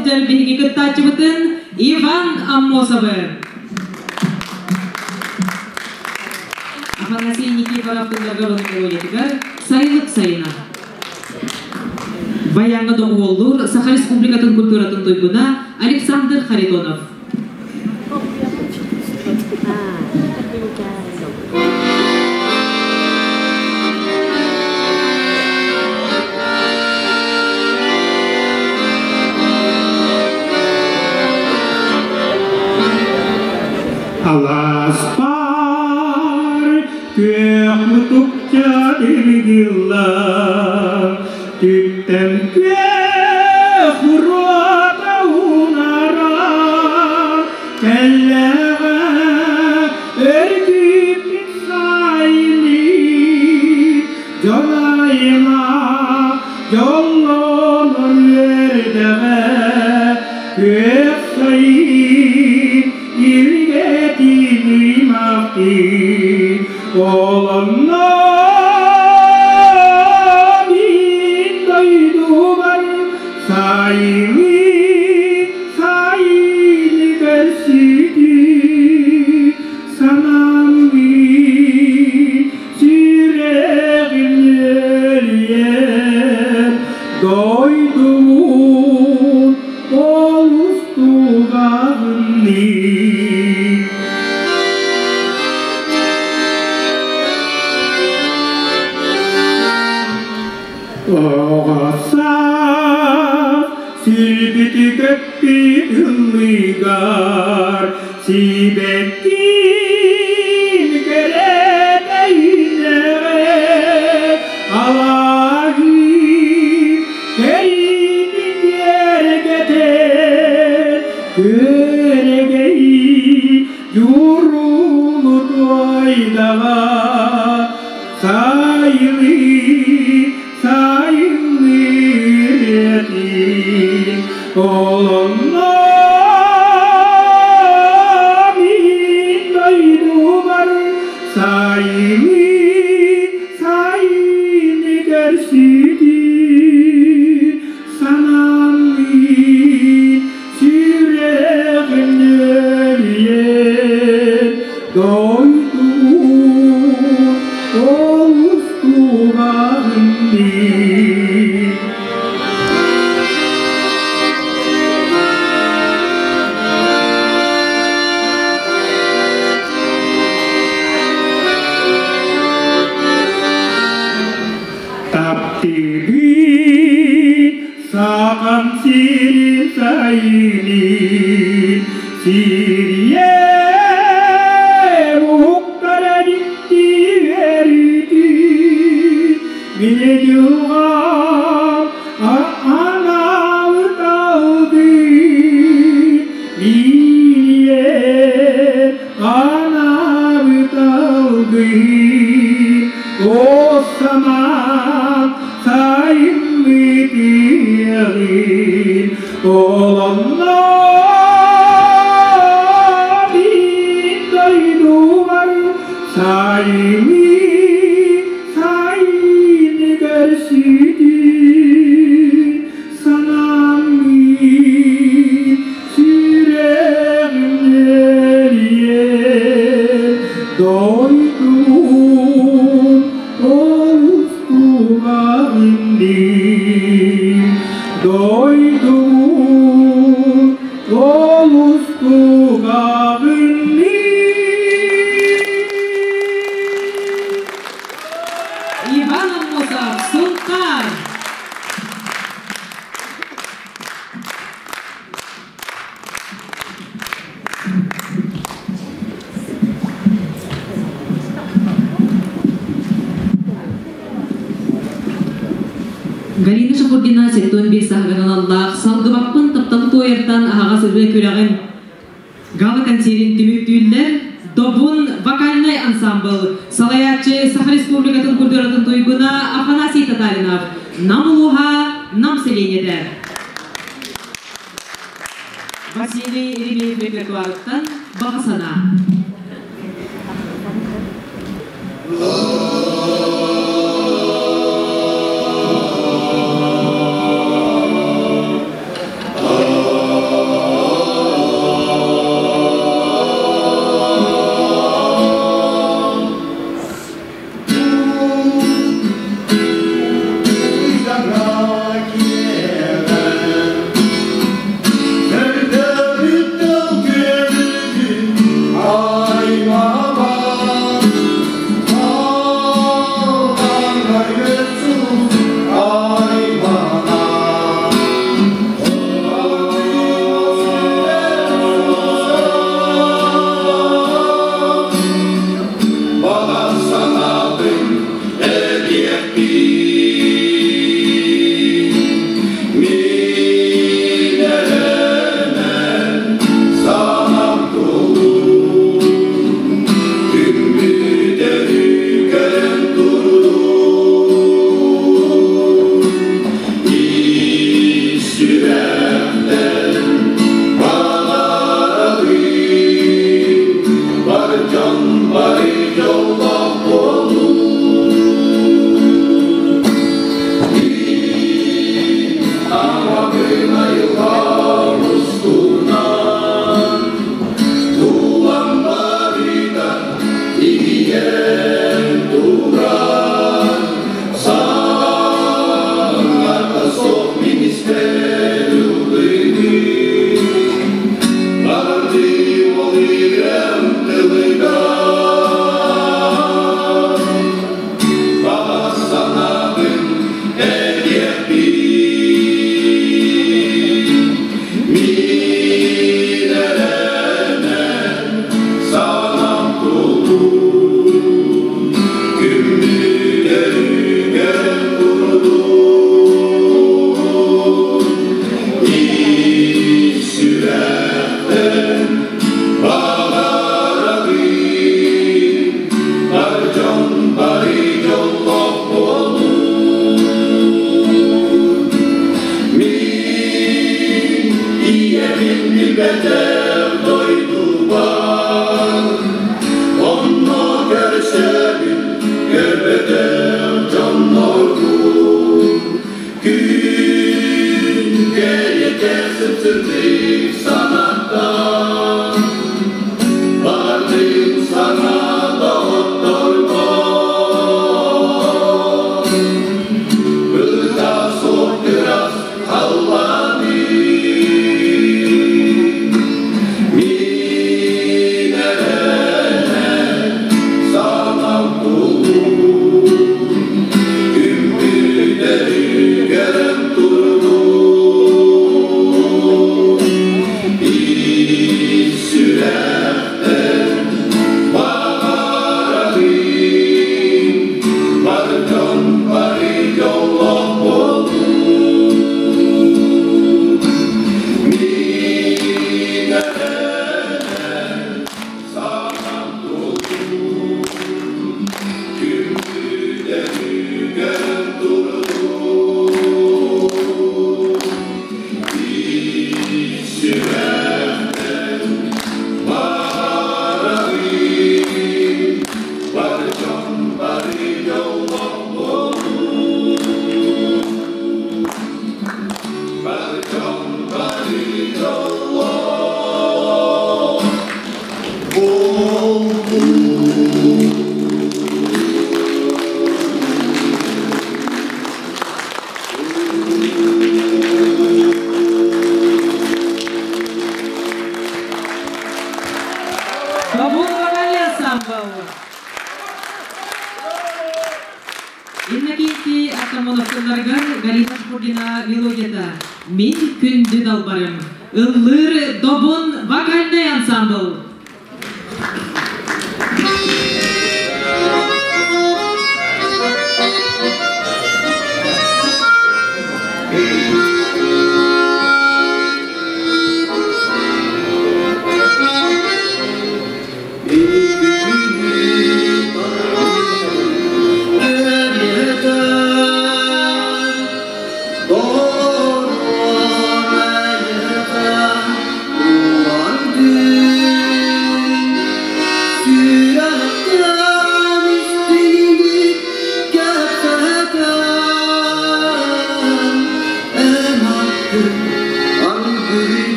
сылдьар биһиги кыттааччыбытын Иван Аммосовы. Афанасий Никифоров тылларга мелодиятыгар «Сайылык сайына». Баяҥҥа доҕуһуоллуур Саха Республикатын культуратын туйгуна Александр Харитонов. Аласпар күөх мутукча тиргиллар, түптэн күөх уруота унара, кэллэҕэ өргүппүт сайыны, дьон айыма дьоллонон үөрдэҕэ, күөх сайын илгэтин ыймахтыы, олонно мин дойдубар сайыны сайыны көрсүтүү санаммын сүрэҕим үөрүйэн дойдубун олус тугаҕынныы. Оҕо саас сирбити көппүт ыллыгар сибэккин кэрэтэ үүнэҕэ алааһы кэриитин киэргэтэр күөрэгэй дьуруну туойдаҕа сайылыы сайынныыр этим олонно мин дойдубар сайыны сайыны көрсүтүү санаммын сүрэҕим нөлүйэн дойдум олус тугаҕынныы. Таптыыбын саҕам сирин сайынын сирийэ уһуктара дьикти үөрүүтүн мин дьылҕам анаабыт алгыы миинийэ анаабыт алгыы о санаан сайынны тиэҕин олонно мин дойдубар сайыны сайыны көрсүтүү санаммын сүрэҕим нөрүйэн дойдум олус тугаҕынныы дойдум олус тугаҕынныы. Иван Аммосов, Сунтаар. Галина Шахурдина 75 саһыгар аналлаах «Салгыбаппын тапталы туойартан» аһаҕас ырыа күрэҕин гала-концерин түмүктүүллэр Добун вокальнай ансамбл салайааччы Саха Республикатын культуратын туйгуна Афанасий Татаринов, Нам улууһа, Нам сэлиэнньэтэ. Василий Еремеев репертуарыттан «Баҕа санаа». Иннокентий Артамоновтарыгар Галина Шкургина мелодията «Мин күндү далбарым». Ыллыыр Добун вокальный ансамбл. Thank you.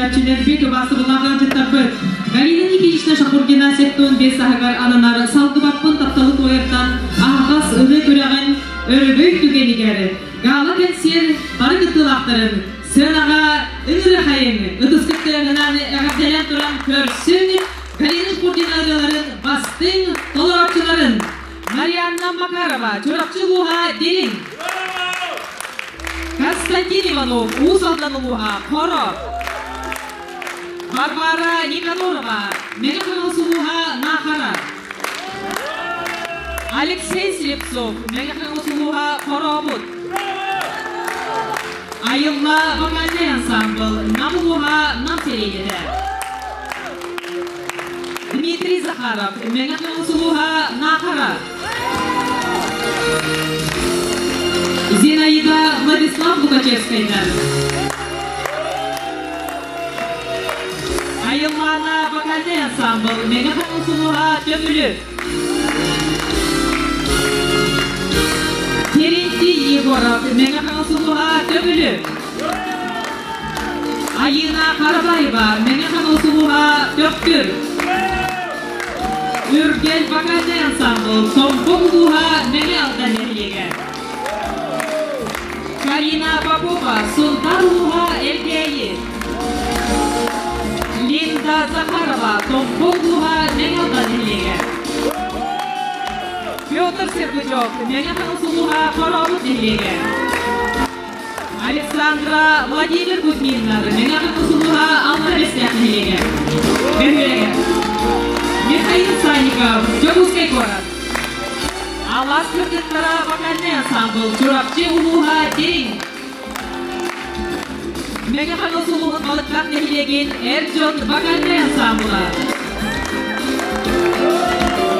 көрөөччүлэрбит, убаастабыллаах ыалдьыттарбыт! Галина Никитична Шахурдина 75 сааһыгар ананар Салгыбаппын тапталы туойартан аһаҕас ырыа күрэҕин өрөгөй түгэнигэр гала-кэнсиэр бары кыттыылаахтарын сыанаҕа ыҥырыахайыҥ, ытыскыт тыаһынан эҕэрдэлээн туран көрсүҥ Галина Шахурдина ырыаларын бастыҥ толорооччуларын Марианна Макарова, Чурапчы улууһа, Дириҥ. Константин Иванов, Уус Алдан улууһа, Хоро. Варвара Никанорова, Мэҥэ Хаҥалас улууһа, Наахара. Алексей Слепцов, Мэҥэ Хаҥалас улууһа, Хорообут. Айылла вокальнай ансаамбыл, Нам улууһа, Нам сэлиэнньэтэ. Дмитрий Захаров, Мэҥэ Хаҥалас улууһа, Наахара. Зинаида Владислав Лукачевскайдар. Айыллаана вокальнай ансаамбыл Мэҥэ Хаҥалас улууһа, Төҥүлү. Терентий Егоров, Мэҥэ Хаҥалас улууһа, Төҥүлү. Айыына Харабаева, Мэҥэ Хаҥалас улууһа, Төхтүр. Үргэл вокальнай ансаамбыл Томпо улууһа, Мэҥэ Алдан нэһилиэгэ. Карина Попова, Сунтаар улууһа, Элгээйи. Линда Захарова, Томпо улууһа, Мэҥэ Алдан нэһилиэгэ. Петр Сергучев, Мэҥэ Хаҥалас улууһа, Хорообут нэһилиэгэ. Александра Владимир Кузьминнар, Мэҥэ Хаҥалас улууһа, Аллара Бэстээх нэһилиэгэ. Бөһүөлэгэ. Михаил Санников, Дьокуускай куорат. Алаас кыргыттара вокальнай ансаамбыл Чурапчы улууһа Дириҥ. Мэҥэ Хаҥалас улууһун Балыктаах нэһилиэгин эр дьон вокальнай ансаамбыла.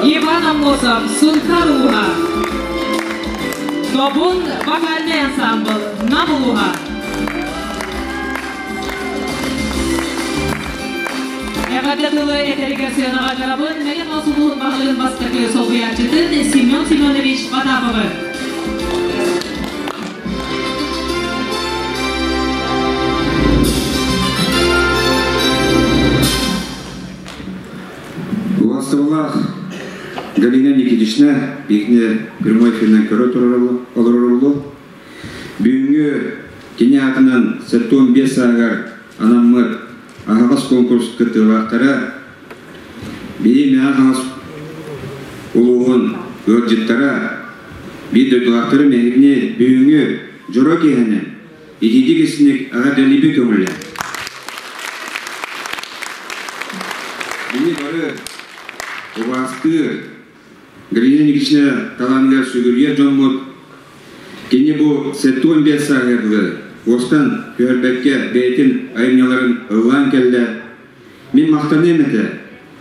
Иван Аммосов, Сунтаар улууһа. Добун вокальнай ансаамбыл Нам улууһа. Эҕэрдэ тылы этэригэр сыанаҕа ыҥырабын Мэҥэ Хаҥалас улууһун баһылыгын бастакы солбуйааччытын Семен Семенович Потаповы. Убастабыллаах Галина Никитична биһигини прямой эфиринэн көрө олорорулу. Бүгүҥҥү кини аатынан 75 сааһыгар анаммыт аһаҕас конкурс кыттыылаахтара биһи Мэҥэ Хаҥалас улууһун ыалдьыттара, биир дойдулаахтарым эһигини бүгүҥҥү дьоро киэһэнэн итиитик истиник эҕэрдэлиибин көҥүллээн. Бини бары убаастыыр Галина Никитична талааныгар сүгүрүйэр дьоммут. Кини бу 75 сааһыгар дылы уостан түһэрбэккэ бэйэтин айымньыларын ыллаан кэллэ. Мин махтаныам этэ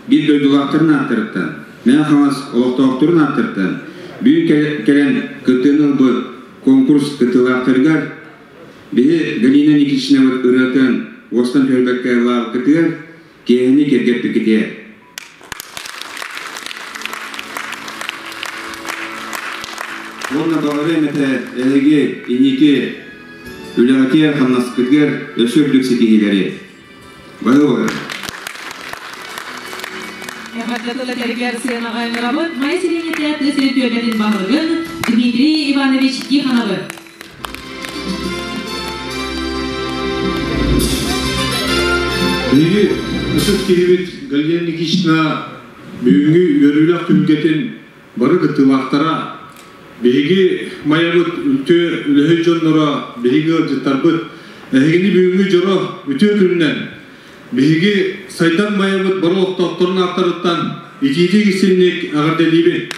биир дойдулаахтарын ааттарыттан, Мэҥэ Хаҥалас олохтоохторун ааттарыттан бүгүн кэлэн кыттыыны ылбыт конкурс кыттыылаахтарыгар биһи Галина Никитичнабыт ырыатын уостан түһэрбэккэ ыллаабыккытыгар киэһэни кэргэппиккитигэр. Уонна баҕарыам этэ эһиги инники үлэҕитигэр-хамнаскытыгар өссө үрдүк ситиһиилэри. Баһыыбалар. Эҕэрдэ тыл этэригэр сыанаҕа ыҥырабыт Майа сэлиэнньэтэ тыа сирин түөлбэтин баһылыгын Дмитрий Иванович Тихоновы. Биһиги ытык киһибит Галина Никитична бүгүҥҥү үөрүүлээх түһүлгэтин бары кыттыылаахтара, биһиги Майабыт үтүө үлэһит дьонноро, биһиги ыалдьыттарбыт, эһигини бүгүҥҥү дьоро үтүө күнүнэн биһиги сайдан Майабыт бары олохтоохторун ааттарыттан итиитик истинник эҕэрдэлиибин.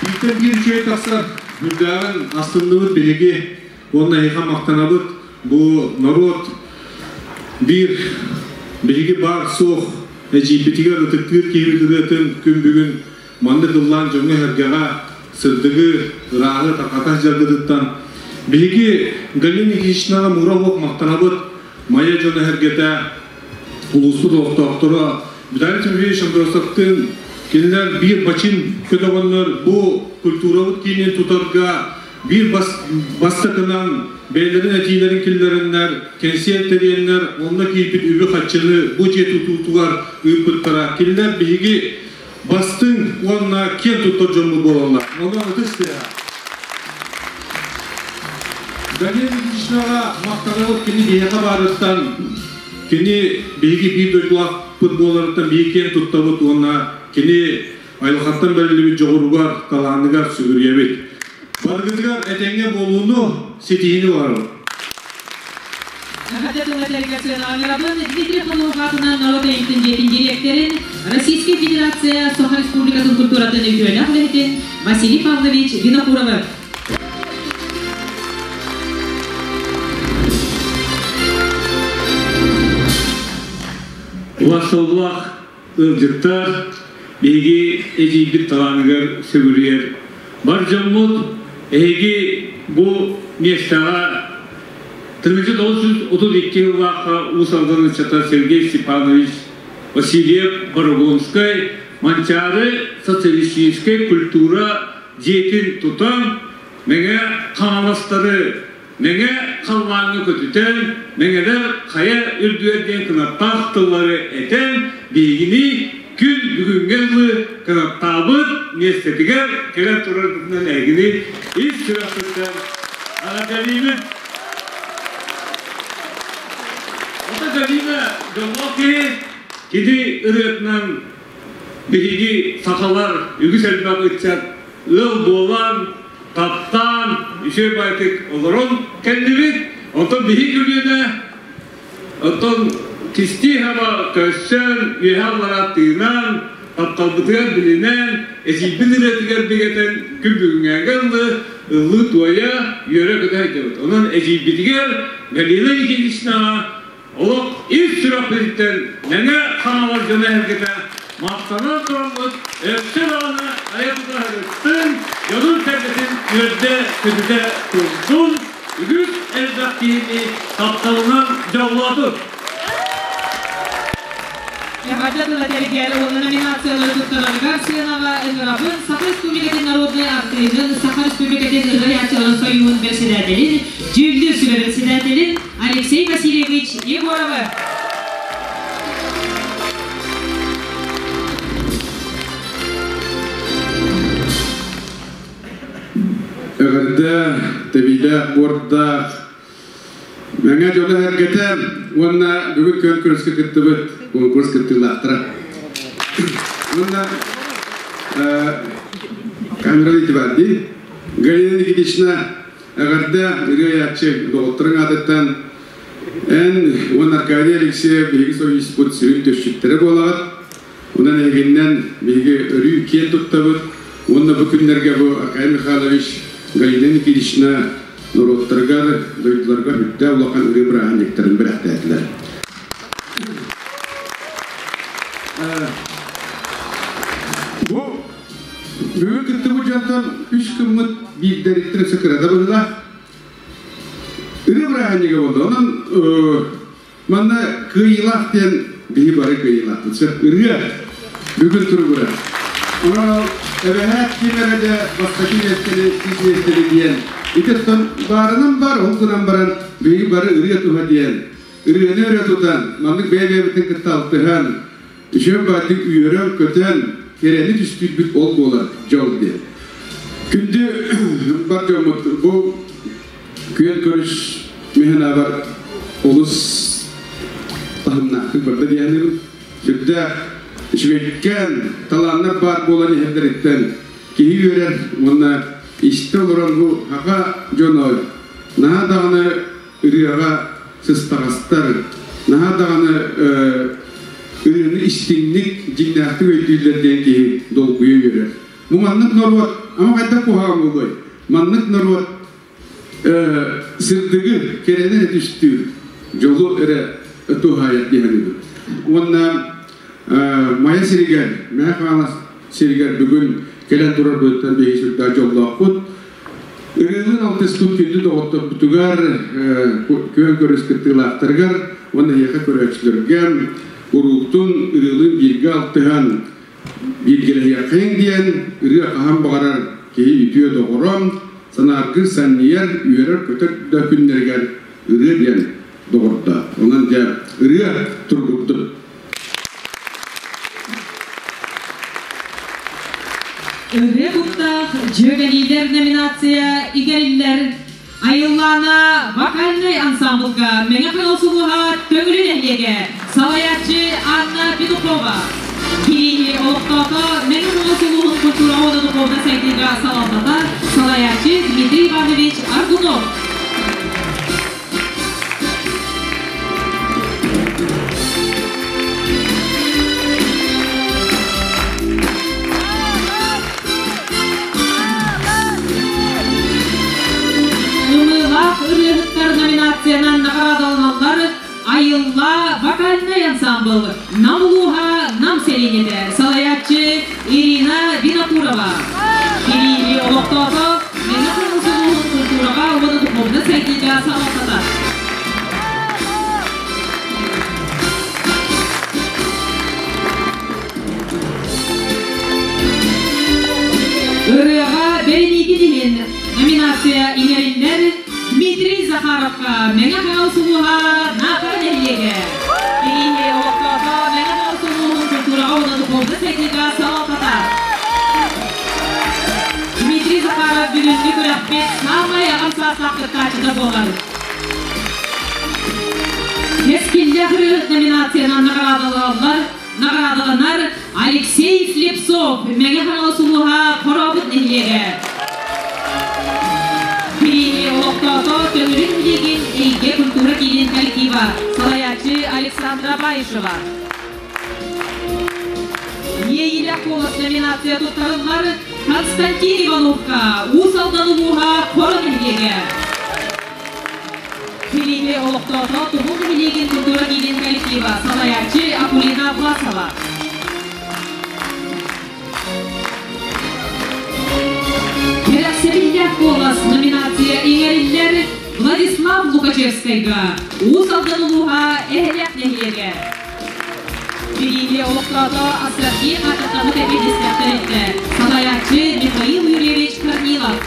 Бииртэн биир үчүгэй тахсар, үрдээҕин астынныбыт биһиги уонна эһиэхэ махтанабыт. Бу норуот биир биһиги баар-суох эдьиийбитигэр ытыктыыр киһибит ырыатын күн бүгүн маннык ыллаан дьоҥҥо-сэргэҕэ сырдыгы, ырааһы тарҕата сылдьаргытыттан биһиги Галина Никитичнаҕа мура суох махтанабыт. Майа дьоно-сэргэтэ, улууспут олохтоохторо Виталий Тимофеевич Андросовтыын кинилэр биир бачин көтөҕөннөр бу культурабыт киинин тутарга. Биир бастакынан бэйэлэрин этиилэрин киллэрэннэр, кэнсиэр тэрийэннэр, онно киирбит үбү-харчыны бу дьиэ тутуутугар ыыппыттара. Кинилэр биһиги бастыҥ уонна киэн туттар дьоммут буолаллар. Онон ытыс тыаһа. Галина Никитичнаҕа махтанабыт кини биһиэхэ баарыттан, кини биһиги биир дойдулаахпыт буоларыттан биһиги киэн туттабыт уонна кини айылҕаттан бэриллибит дьоҕуругар, талааныгар сүгүрүйэбит. Барыгытыгар этэҥҥэ буолууну, ситиһиини баҕарабыт. Эҕэрдэ тыл этэригэр сыаналанарабын Дмитрий Холлов аатынан норуот айымньытын дьиэтин дириэктэрин, Российскай Федерация Саха Республикатын культуратын үтүөлээх үлэһитин Василий Павлович Винокуровы. Убастабыллаах ыалдьыттар, биһиги эдьиийбит талааныгар сүгүрүйэр бар дьоммут, эһиги бу миэстэҕэ 1932 сыллаахха Уус Алдан ыччата Сергей Степанович Васильев Борогонскай Манчаары социалистическай культура дьиэтин тутан Мэҥэ Хаҥаластары Мэҥэ халлааҥҥа көтүтэн, мэҥэлэр хайа үрдүгэр диэн кынаттаах тыллары этэн, биһигини күн бүгүҥҥэ дылы кынаттаабыт миэстэтигэр кэлэн турарбытынан эһигини ис сүрэхпиттэн эҕэрдэлиибин! Ото Галина дьоллоох киһи, кини ырыатынан биһиги сахалар үгүс элбэх ыччат ыал буолан, таптаан, үчүгэй баайтык олорон кэллибит. Онтон биһи көлүөнэ, оттон кистии хаба көрсөн, үөһэ аллара тыынан, тапталбытыгар билинэн, эсийбит ырыатыгар бигэтэн күн бүгүҥҥээҥҥэ ыллы, ыллыы-туойа, үөрэ-көтө сылдьабыт. Онон эдьиийбитигэр Галина Никитичнаҕа Олох ис сүрэхпититтэн Мэҥэ Хаҥалас дьоно эһэргэтэ махтанан тураммыт өссө даҕаны айа тута сырыттын, дьонун-сэргэтин үөрдэ-көтүтэ турдун, үгүс элбэх киһини тапталынан дьоллоотун! Эҕэрдэ тыла тэрийээри уонна номинациялары туттарарыгар сыанаҕа ыҥырабын Саха Республикатын народнай артыыһын, Саха Республикатын ырыаһааччыларын сойууһун бэрэссэдээтэлин, дьүүллүүр сүбэ бэрэссэдээтэлин Алексей Васильевич Егоровы. Эҕэрдэ, тэбиилээх буордаах Мэҥэ дьоно-сэргэтэ уонна бүгүн күөн күрэскэ кыттыбыт конкурс кыттыылаахтара. Уонна камера бар дии. Галина Никитична эҕэрдэ ырыа айааччы доҕотторуҥ аатыттан эн уонна Аркадий Алексеев биһиги союзпут сүрүн төсчүттэрэ буолаҕыт. Онон эһигиннэн биһиги өрүү киэн туттабыт уонна бу күннэргэ бу Аркадий Михайлович, Галина Никитична норуоттарыгар, дойдуларыгар үрдээх улахан ырыа бырааһынньыктарын бэлэхтээтилэр. Бу бүгүн кыттыбыт дьонтон үс гыммыт биирдэриттэн өссө кырата быһыылаах. Ырыа бырааһынньыга буолла. Онон Манна кыайыылаах диэн биһи бары кыайыылаахпыт. Сөп ырыа бүгүн туругура. Онон эбэһээт ким эрэ да бастакы миэстэни, иккис миэстэни диэн ити баарынан бар, ол гынан баран биһиги бары ырыа туһа диэн ырыаны өрө тутан, маннык бэйэ-бэйэбитин кытта алтыһан, үчүгэй баардык үөрэн-көтөн, кэрэни түстүүрбүт ол буолар дьол диэн. Күндү бар дьоммут бу Күөн көрүс мин олус таһымнаахтык барда диэхнибин. Сүрдээх үчүгэйкээн талааннар баар буолан иһэллэриттэн киһи үөрэр уонна истэ олорон бу саха дьоно наһаа даҕаны ырыаҕа сыстаҕастар, наһаа даҕаны ырыаны истиҥник, дьиҥнээхтик өйдүүллэр диэн киһи долгуйа үөрэр. Бу маннык норуот, ама хайдах куһаҕан буолуой? Маннык норуот сырдыгы, кэрэни эрэ түстүүр, дьолу эрэ туһаайар диэхэнибит. Уонна Майа сиригэр, Мэҥэ Хаҥалас сиригэр бүгүн кэлэн турар быһыттан биһиги сүрдээх дьоллоохпут. Ырыалыын алтыспыт күндү доҕотторбутугар, күөн көрүс кыттыылаахтарыгар уонна эһиэхэ көрөөччүлэргэ курууктун ырыалыын бииргэ алтыһан бииргэлэһиэххэйиҥ диэн ырыа хаһан баҕарар киһи үтүө доҕоро. Санааргыыр, санньыйар, үөрэр-көтөр да күннэригэр ырыа диэн доҕордо. Онон дьэ ырыа тургуттун. Ырыа куттаах дьүөгэлиилэр номинация игэриллэр Айыллаана вокальнай ансамблга Мэҥэ Хаҥалас улууһа Төҥүлү нэһилиэгэ салайааччы Анна Петухова. Кирииһи олохтоото Мэҥэ Хаҥалас улууһун культура уонна духовнай сайдыыга салалтата салайааччы Дмитрий Иванович Аргунов. Ымыылаах ырыаһыттар номинациянан наҕараадаланаллар Айылла вокальнай ансамбл Нам улууһа Нам сэлиэнньэтэ салайааччы Ирина Винокурова. Кириили олохтоото Мэҥэ Хаҥалас улууһун культураҕа уонна духовнай сайдыыга салалтата. Ырыаҕа бэриниитин иһин номинация иҥэриллэр Дмитрий Захаровка Мэҥэ Хаҥалас улууһа Наахара нэһилиэгэ. Кирииһи олохтоото Мэҥэ Хаҥалас улууһун культураҕа уонна духовнай сайдыыга салалтата. Дмитрий Захаров бүгүҥҥү күрэхпит саамай аҕам саастаах кыттааччыта буолар. Кэскиллээх ырыаһыт номинациянан наҕараадаланаллар Наҕараадаланар Алексей Слепцов, Мэҥэ Хаҥалас улууһа Хорообут нэһилиэгэ. Кириини олохтоото Төҥүлү нэһилиэгин Эйгэ культура киинин коллектива, салайааччы Александра Баишева. Иэйиилээх куолас номинация туттарыллар Константин Ивановка, Уус Алдан улууһа Хоро нэһилиэгэ. Филиппе олохтоото Тумул нэһилиэгин культура киинин коллектива, салайааччы Акулина Власова. Кэрэхсэбиллээх куолас номинация иҥэриллэр Владислав Лукачевскайга, Уус Алдан улууһа Эһэлээх нэһилиэгэ. Филиппе олохтоото Астрахи аататтаммыт эбиэдистээх тэрилтэ, салайааччы Михаил Юрьевич Корнилов.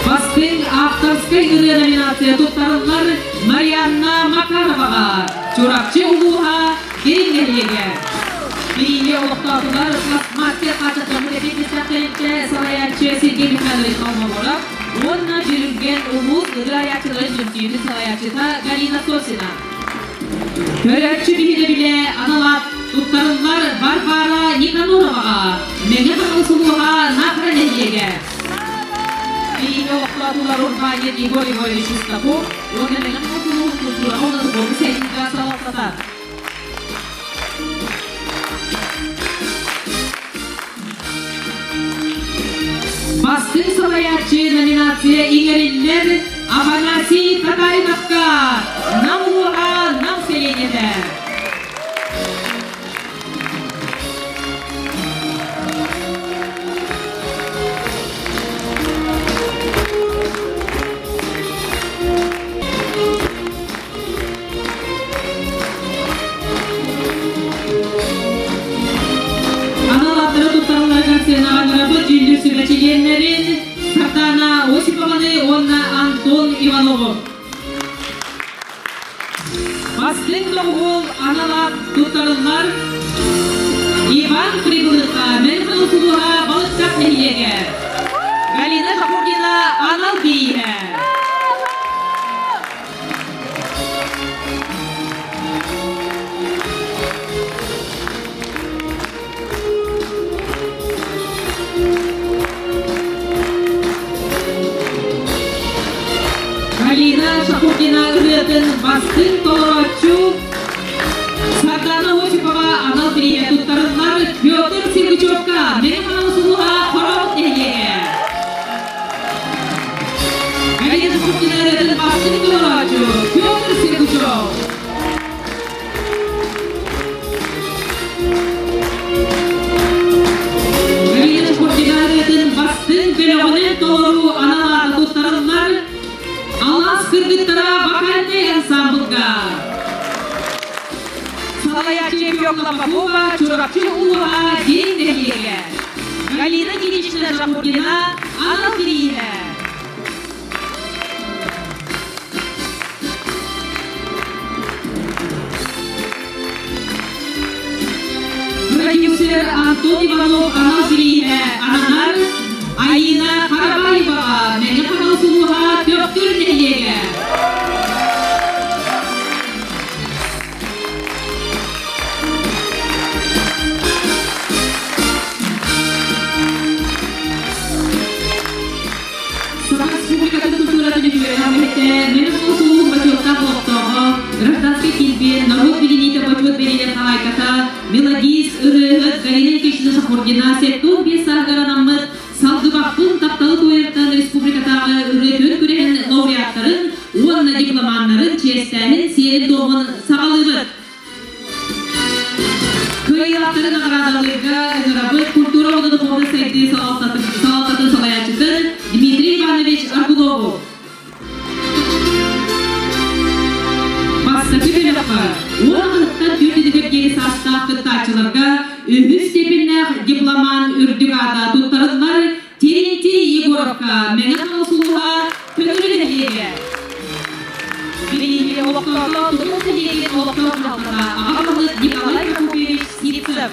Бастыҥ авторскай ырыа номинация туттарыллар Марианна Макароваҕа, Чурапчы улууһа Дириҥ нэһилиэгэ. Бирииһи олохтоотулар пластмасса хааччахтаммыт эпиэттистээх тэрилтэ салайааччы Сергей Михайлович Холмогоров уонна Дьүрүлгэн улуус ырыа айааччыларын түмсүүтүн салайааччыта Галина Сосина. Көрөөччү биһирэбилэ анал аат туттарыллар Варвара Никанороваҕа, Мэҥэ Хаҥалас улууһа Наахара нэһилиэгэ. Биһиги олохтоотулар урбаанньыт Егор Егорович Шестаков уонна Мэҥэ Хаҥалас улууһун культураҕа уонна духуобунай сайдыыга салалтата. Бастыҥ салайааччы номинация иҥэриллэр Афанасий Татариновка, Нам улууһа, Нам сэлиэнньэтэ. Анал ааттары туттарылларыгар сыанаҕа дьүүллүүр сүбэ чилиэннэрин Сардана Осипованы уонна Антон Иванову. Бастыҥ доҕуһуол анал аат туттарыллар Иван Прибылыха, Мэлхэл усулуһа Балыктах нэһилиэгэ. Галина Шахурдина анал бирииһэ. Галина Шахурдина ырыатын бастыҥ толорооччу Сардана Осипова анал бирииһэ туттарыллар Петр Сергучевка Мэҥэ Хаҥалас улууһа Хорообут нэһилиэгэ. Галина Шахурдина ырыатын бастыҥ толорооччу Петр Сергучев. Галина Шахурдина ырыатын бастыҥ бөлөҕүнэн толоруу анал аата туттарыллар Алаас кыргыттара вокальнай ансамблга. Салайааччы Фёкла Попова, Чурапчы улууһа Дириҥ нэһилиэгэ. Галина Ильинична Жахургина анал бирииһэ. Продюсер Антон Иванов анал бирииһэ ананар Айина Харабаеваҕа Мэҥэ Хаҥалас улууһа Төхтүр нэһилиэгэ. Саха Республикатын культуратын үтүөрэн үлэһитэ, Мэҥэ Хаҥалас улууһун бочуоттаах олохтооҕо, гражданскай килбиэн, норуот билиниитэ бочуот бэлиэтин хаһаайката, мелодист, ырыаһыт Галина Никитична Шахурдина 75 сааһыгар анаммыт Салгыбаппын тапталы туойартан республикатааҕы ырыа күөн күрэһин лауреаттарын уонна дипломаннарын чиэстээһин сиэрин-туомун саҕалыыбыт. Кыайыылаахтары наҕараадалыырга ыҥырабыт культура уонна духовнай сайдыы салалтатын салайааччытын Дмитрий Иванович Аргунову. Бастакы бөлөххө 10 ыһыттан 4 диэри саастаах кыттааччыларга үһүс степеннээх дипломан үрдүк аата туттарыллар Терентий Егоровка Мэҥэ Хаҥалас улууһа Төҥүлү нэһилиэгэ. Билиҥҥи олохтоото Тумул нэһилиэгин олохтоох дьаһалтата аҕа баһылык Николай Прокопьевич Сивцев.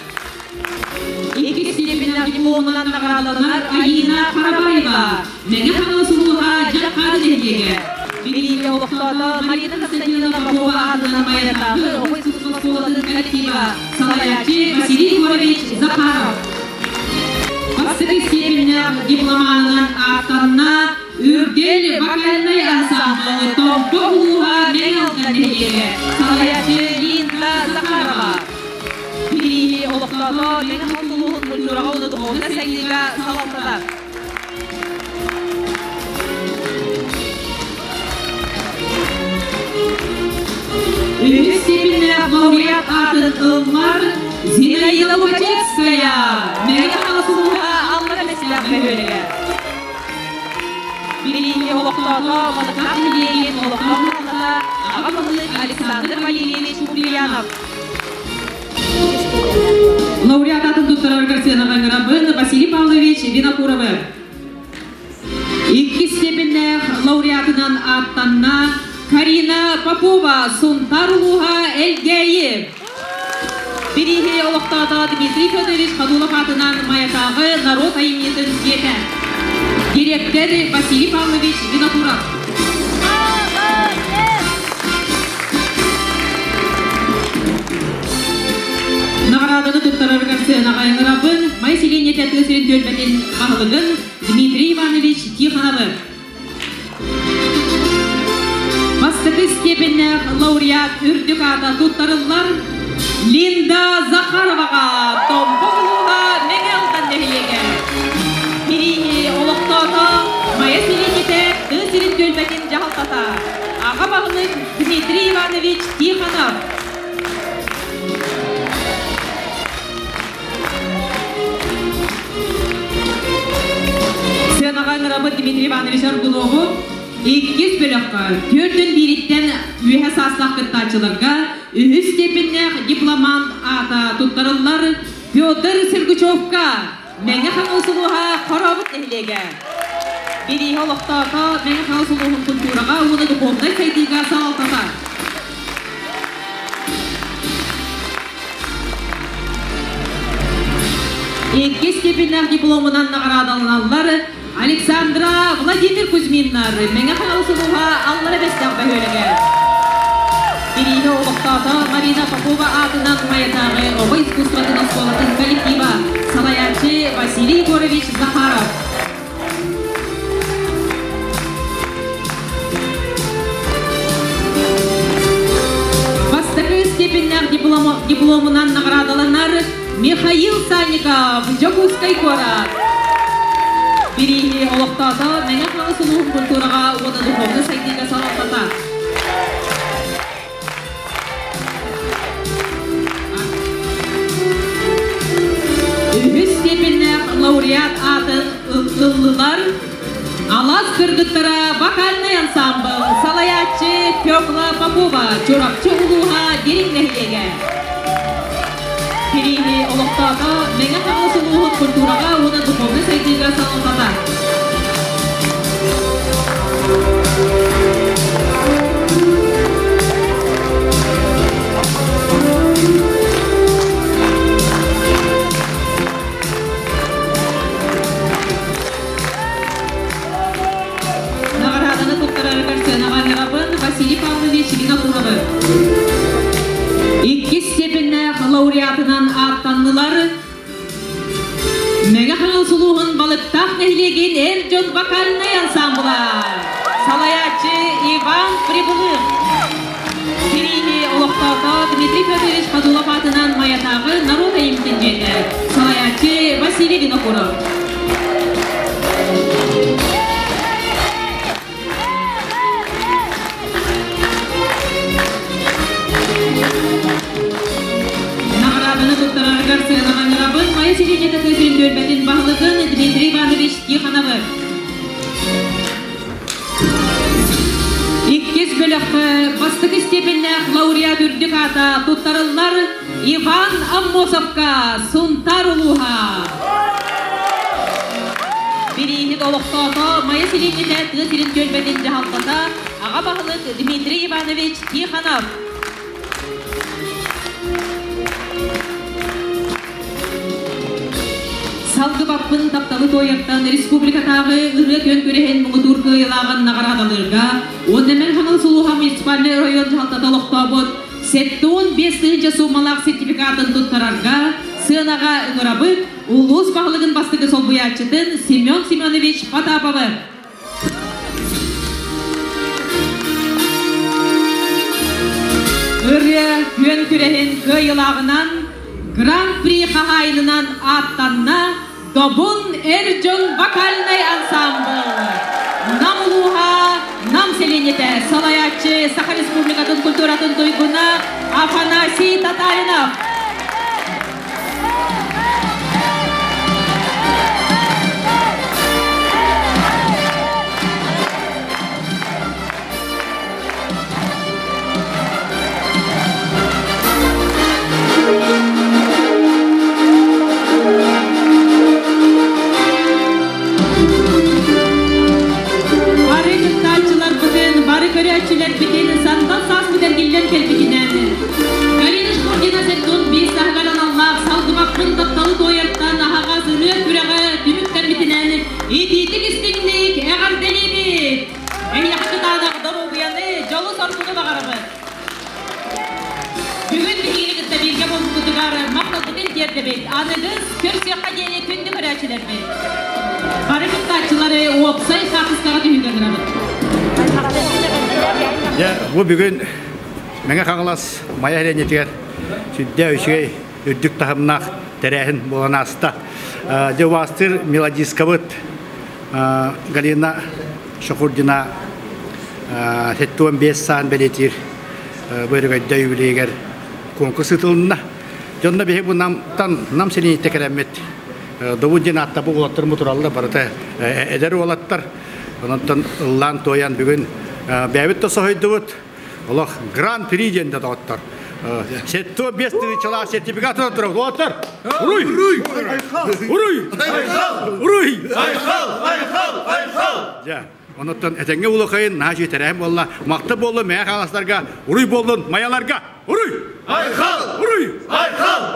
Иккис степеннээх дипломунан наҕараадаланар Айина Харабаева, Мэҥэ Хаҥалас улууһа Дьаххаады нэһилиэгэ. Билиҥҥи олохтоото Марина Константиновна Попова аатынан Майатааҕы оҕо искусство оскуолатын коллектива, салайааччы Василий Егорович Захаров. Бастакы степеннээх дипломанынан ааттанна Үргэл вокальнай ансаамбыл Томпо улууһа Мэҥэ Алдан нэһилиэгэ, салайааччы Линда Захарова. Билиини олохтоото Мэҥэ Хаҥалас улууһун культураҕа уонна духовнай сайдыыга салалтата. Үһүс степеннээх лауреат аатын ыллар Зинаида Лукачевская, Мэҥэ Хаҥалас улууһа Аллара Бэстээх бөһүөлэгэ. Билиҥҥи олохтоото Малыкаан нэһилиэгин олохтоох дьаһалтата аҕа баһылык Александр Валерьевич Куприянов. Лауреат атын туттарарыгар сыанаҕа ыҥырабын Василий Павлович Винокуровы. Иккис степеннээх лауреатынан ааттанна Карина Попова, Сунтаар улууһа Элгээйи. Бирииһи олохтоото Дмитрий Федорович Ходулов аатынан Майатааҕы норуот айымньытын дьиэтэ. Дириэктэр Василий Павлович Винокуров. Наҕарааданы туттарарыгар сыанаҕа ыҥырабын Май сэлиэнньэтэ тыа сирин түөлбэтин баһылыгын Дмитрий Иванович Тихоновы. Бастакы степеннээх лауреат үрдүк аата туттарыллар Линда Захароваҕа Томпо улууһа Мэҥэ Алдан нэһилиэгэ. Бирииһи олохтоото Майа сэлиэнньэтэ тыа сирин түөлбэтин дьаһалтата аҕа баһылык Дмитрий Иванович Тихонов. Сыанаҕа ыҥырабыт Дмитрий Иванович Аргунову иккис бөлөххө түөртэн биириттэн үөһэ саастаах кыттааччыларга үһүс степеннээх дипломант аата туттарыллар Петр Сергучевка Мэҥэ Хаҥалас улууһа Хорообут нэһилиэгэ. Бирииһэ олохтоото Мэҥэ Хаҥалас улууһун культураҕа уонна духовнай сайдыыга салалтата. Иккис степеннээх дипломунан наҕараадаланаллар Александра Владимир Кузьминнар Мэҥэ Хаҥалас улууһа Аллара Бэстээх бөһүөлэгэ. Бирииһэ олохтоото Марина Попова аатынан Майатааҕы оҕо искусствотын оскуолатын коллектива, салайааччы Василий Егорович Захаров. Бастакы степеннээх дипломунан наҕараадаланар Михаил Санников, Дьокуускай куорат. Бирииһи олохтоото Мэҥэ Хаҥалас улууһун культураҕа уонна духовнай сайдыыга салалтата. Үһүс степеннээх лауреат аатын ыллылар Алас кыргыттара вокальнай ансаамбыл салайааччы Фёкла Попова, Чурапчы улууһа Дириҥ нэһилиэгэ. Кирииһи олохтоото Мэҥэ Хаҥалас улууһун культураҕа уонна духовнай сайдыыга салалтата. Наҕарааданы туттарарыгар сыанаҕа ыҥырабын Василий Павлович Винокуровы. Иккис степеннээх лауреатынан ааттаннылар Мэҥэ Хаҥалас улууһун Балыктаах нэһилиэгин эр дьон вокальнай ансаамбыла. Салайааччы Иван Прибылых. Кирииһи олохтоото Дмитрий Федорович Ходулов аатынан Майатааҕы норуот айымньытын дьиэтэ. Салайааччы Василий Винокуров. Наҕарааданы туттарарыгар сыанаҕа ыҥырабын Майа сэлиэнньэтэ тыа сирин түөлбэтин баһылыгын Дмитрий Иванович Тихоновы. Иккис бөлөххө бастакы степеннээх лауреат үрдүк аата туттарыллар Иван Аммосовка Сунтаар улууһа. Бирииһит олохтоото Майа сэлиэнньэтэ тыа сирин түөлбэтин дьаһалтата аҕа баһылык Дмитрий Иванович Тихонов. Салгыбаппын тапталы туойартан республикатааҕы ырыа күөн күрэһин муҥутуур кыайыылааҕын наҕараадалыырга уонна Мэҥэ Хаҥалас улууһа муниципальнай оройуон дьаһалтата олохтообут 75 тыһыынча суумалаах сертификатын туттарарга сыанаҕа ыҥырабыт улуус баһылыгын бастакы солбуйааччытын Семен Семенович Потаповы. Ырыа күөн күрэһин кыайыылааҕынан Гран-при хаһаайынынан ааттанна Добун эр дьон вокальнай ансамбл. Нам улууһа, Нам сэлиэнньэтэ салайааччы Саха Республикатын культуратын туйгуна Афанасий Татаринов. Бары кыттааччыларбытын, бары көрөөччүлэрбитин сандал сааспыт эргиллэн кэлбитинэн Галина Шкурдина Сергун биир саһыгар аналлаах салгыбаппын тапталы туойартан аһаҕас ырыа күрэҕэ түмүктэммитинэн итиитик истиҥник эҕэрдэлиибит! Эһиэхэ кытаанах доруобуйаны, дьолу-соргуну баҕарабыт! Бүгүн биһигини кытта бииргэ буолбуккутугар махталбытын тиэрдэбит. Аныгыс көрсүөххэ диэри күндү көрөөччүлэрбит. Бары кыттааччылары уопсай хаартыскаҕа түһүүгэ ыҥырабыт. Дьэ, бу бүгүн Мэҥэ Хаҥалас Майа нэһилиэнньэтигэр сүрдээх үчүгэй үрдүк таһымнаах тэрээһин буолан ааста. Дьэ, убаастыыр мелодисткабыт Галина Шахурдина 75 саан бэлиэтиир бөрөгөйдө юбилейигэр конкурс ыытылынна. Дьонно биһи бу Намтан Нам сэлиэнньэтэ кэлэммит Добун диэн ааттапы уолаттар мутураллар барыта эдэр уолаттар. Онон ыллаан туойан бүгүн бэйэбит да соһуйдубут. Олох гран-при диэн да доҕоттор. Сетто бес тысячалаах сертификат турар. Доҕоттор! Уруй! Уруй! Уруй! Уруй! Айхал! Айхал! Айхал! Дьэ, онуттан этэҥҥэ улахайын наһаа үчүгэй буолла. Макты буоллун мэйэ хааластарга, уруй буоллун майаларга! Уруй! Айхал! Уруй! Айхал!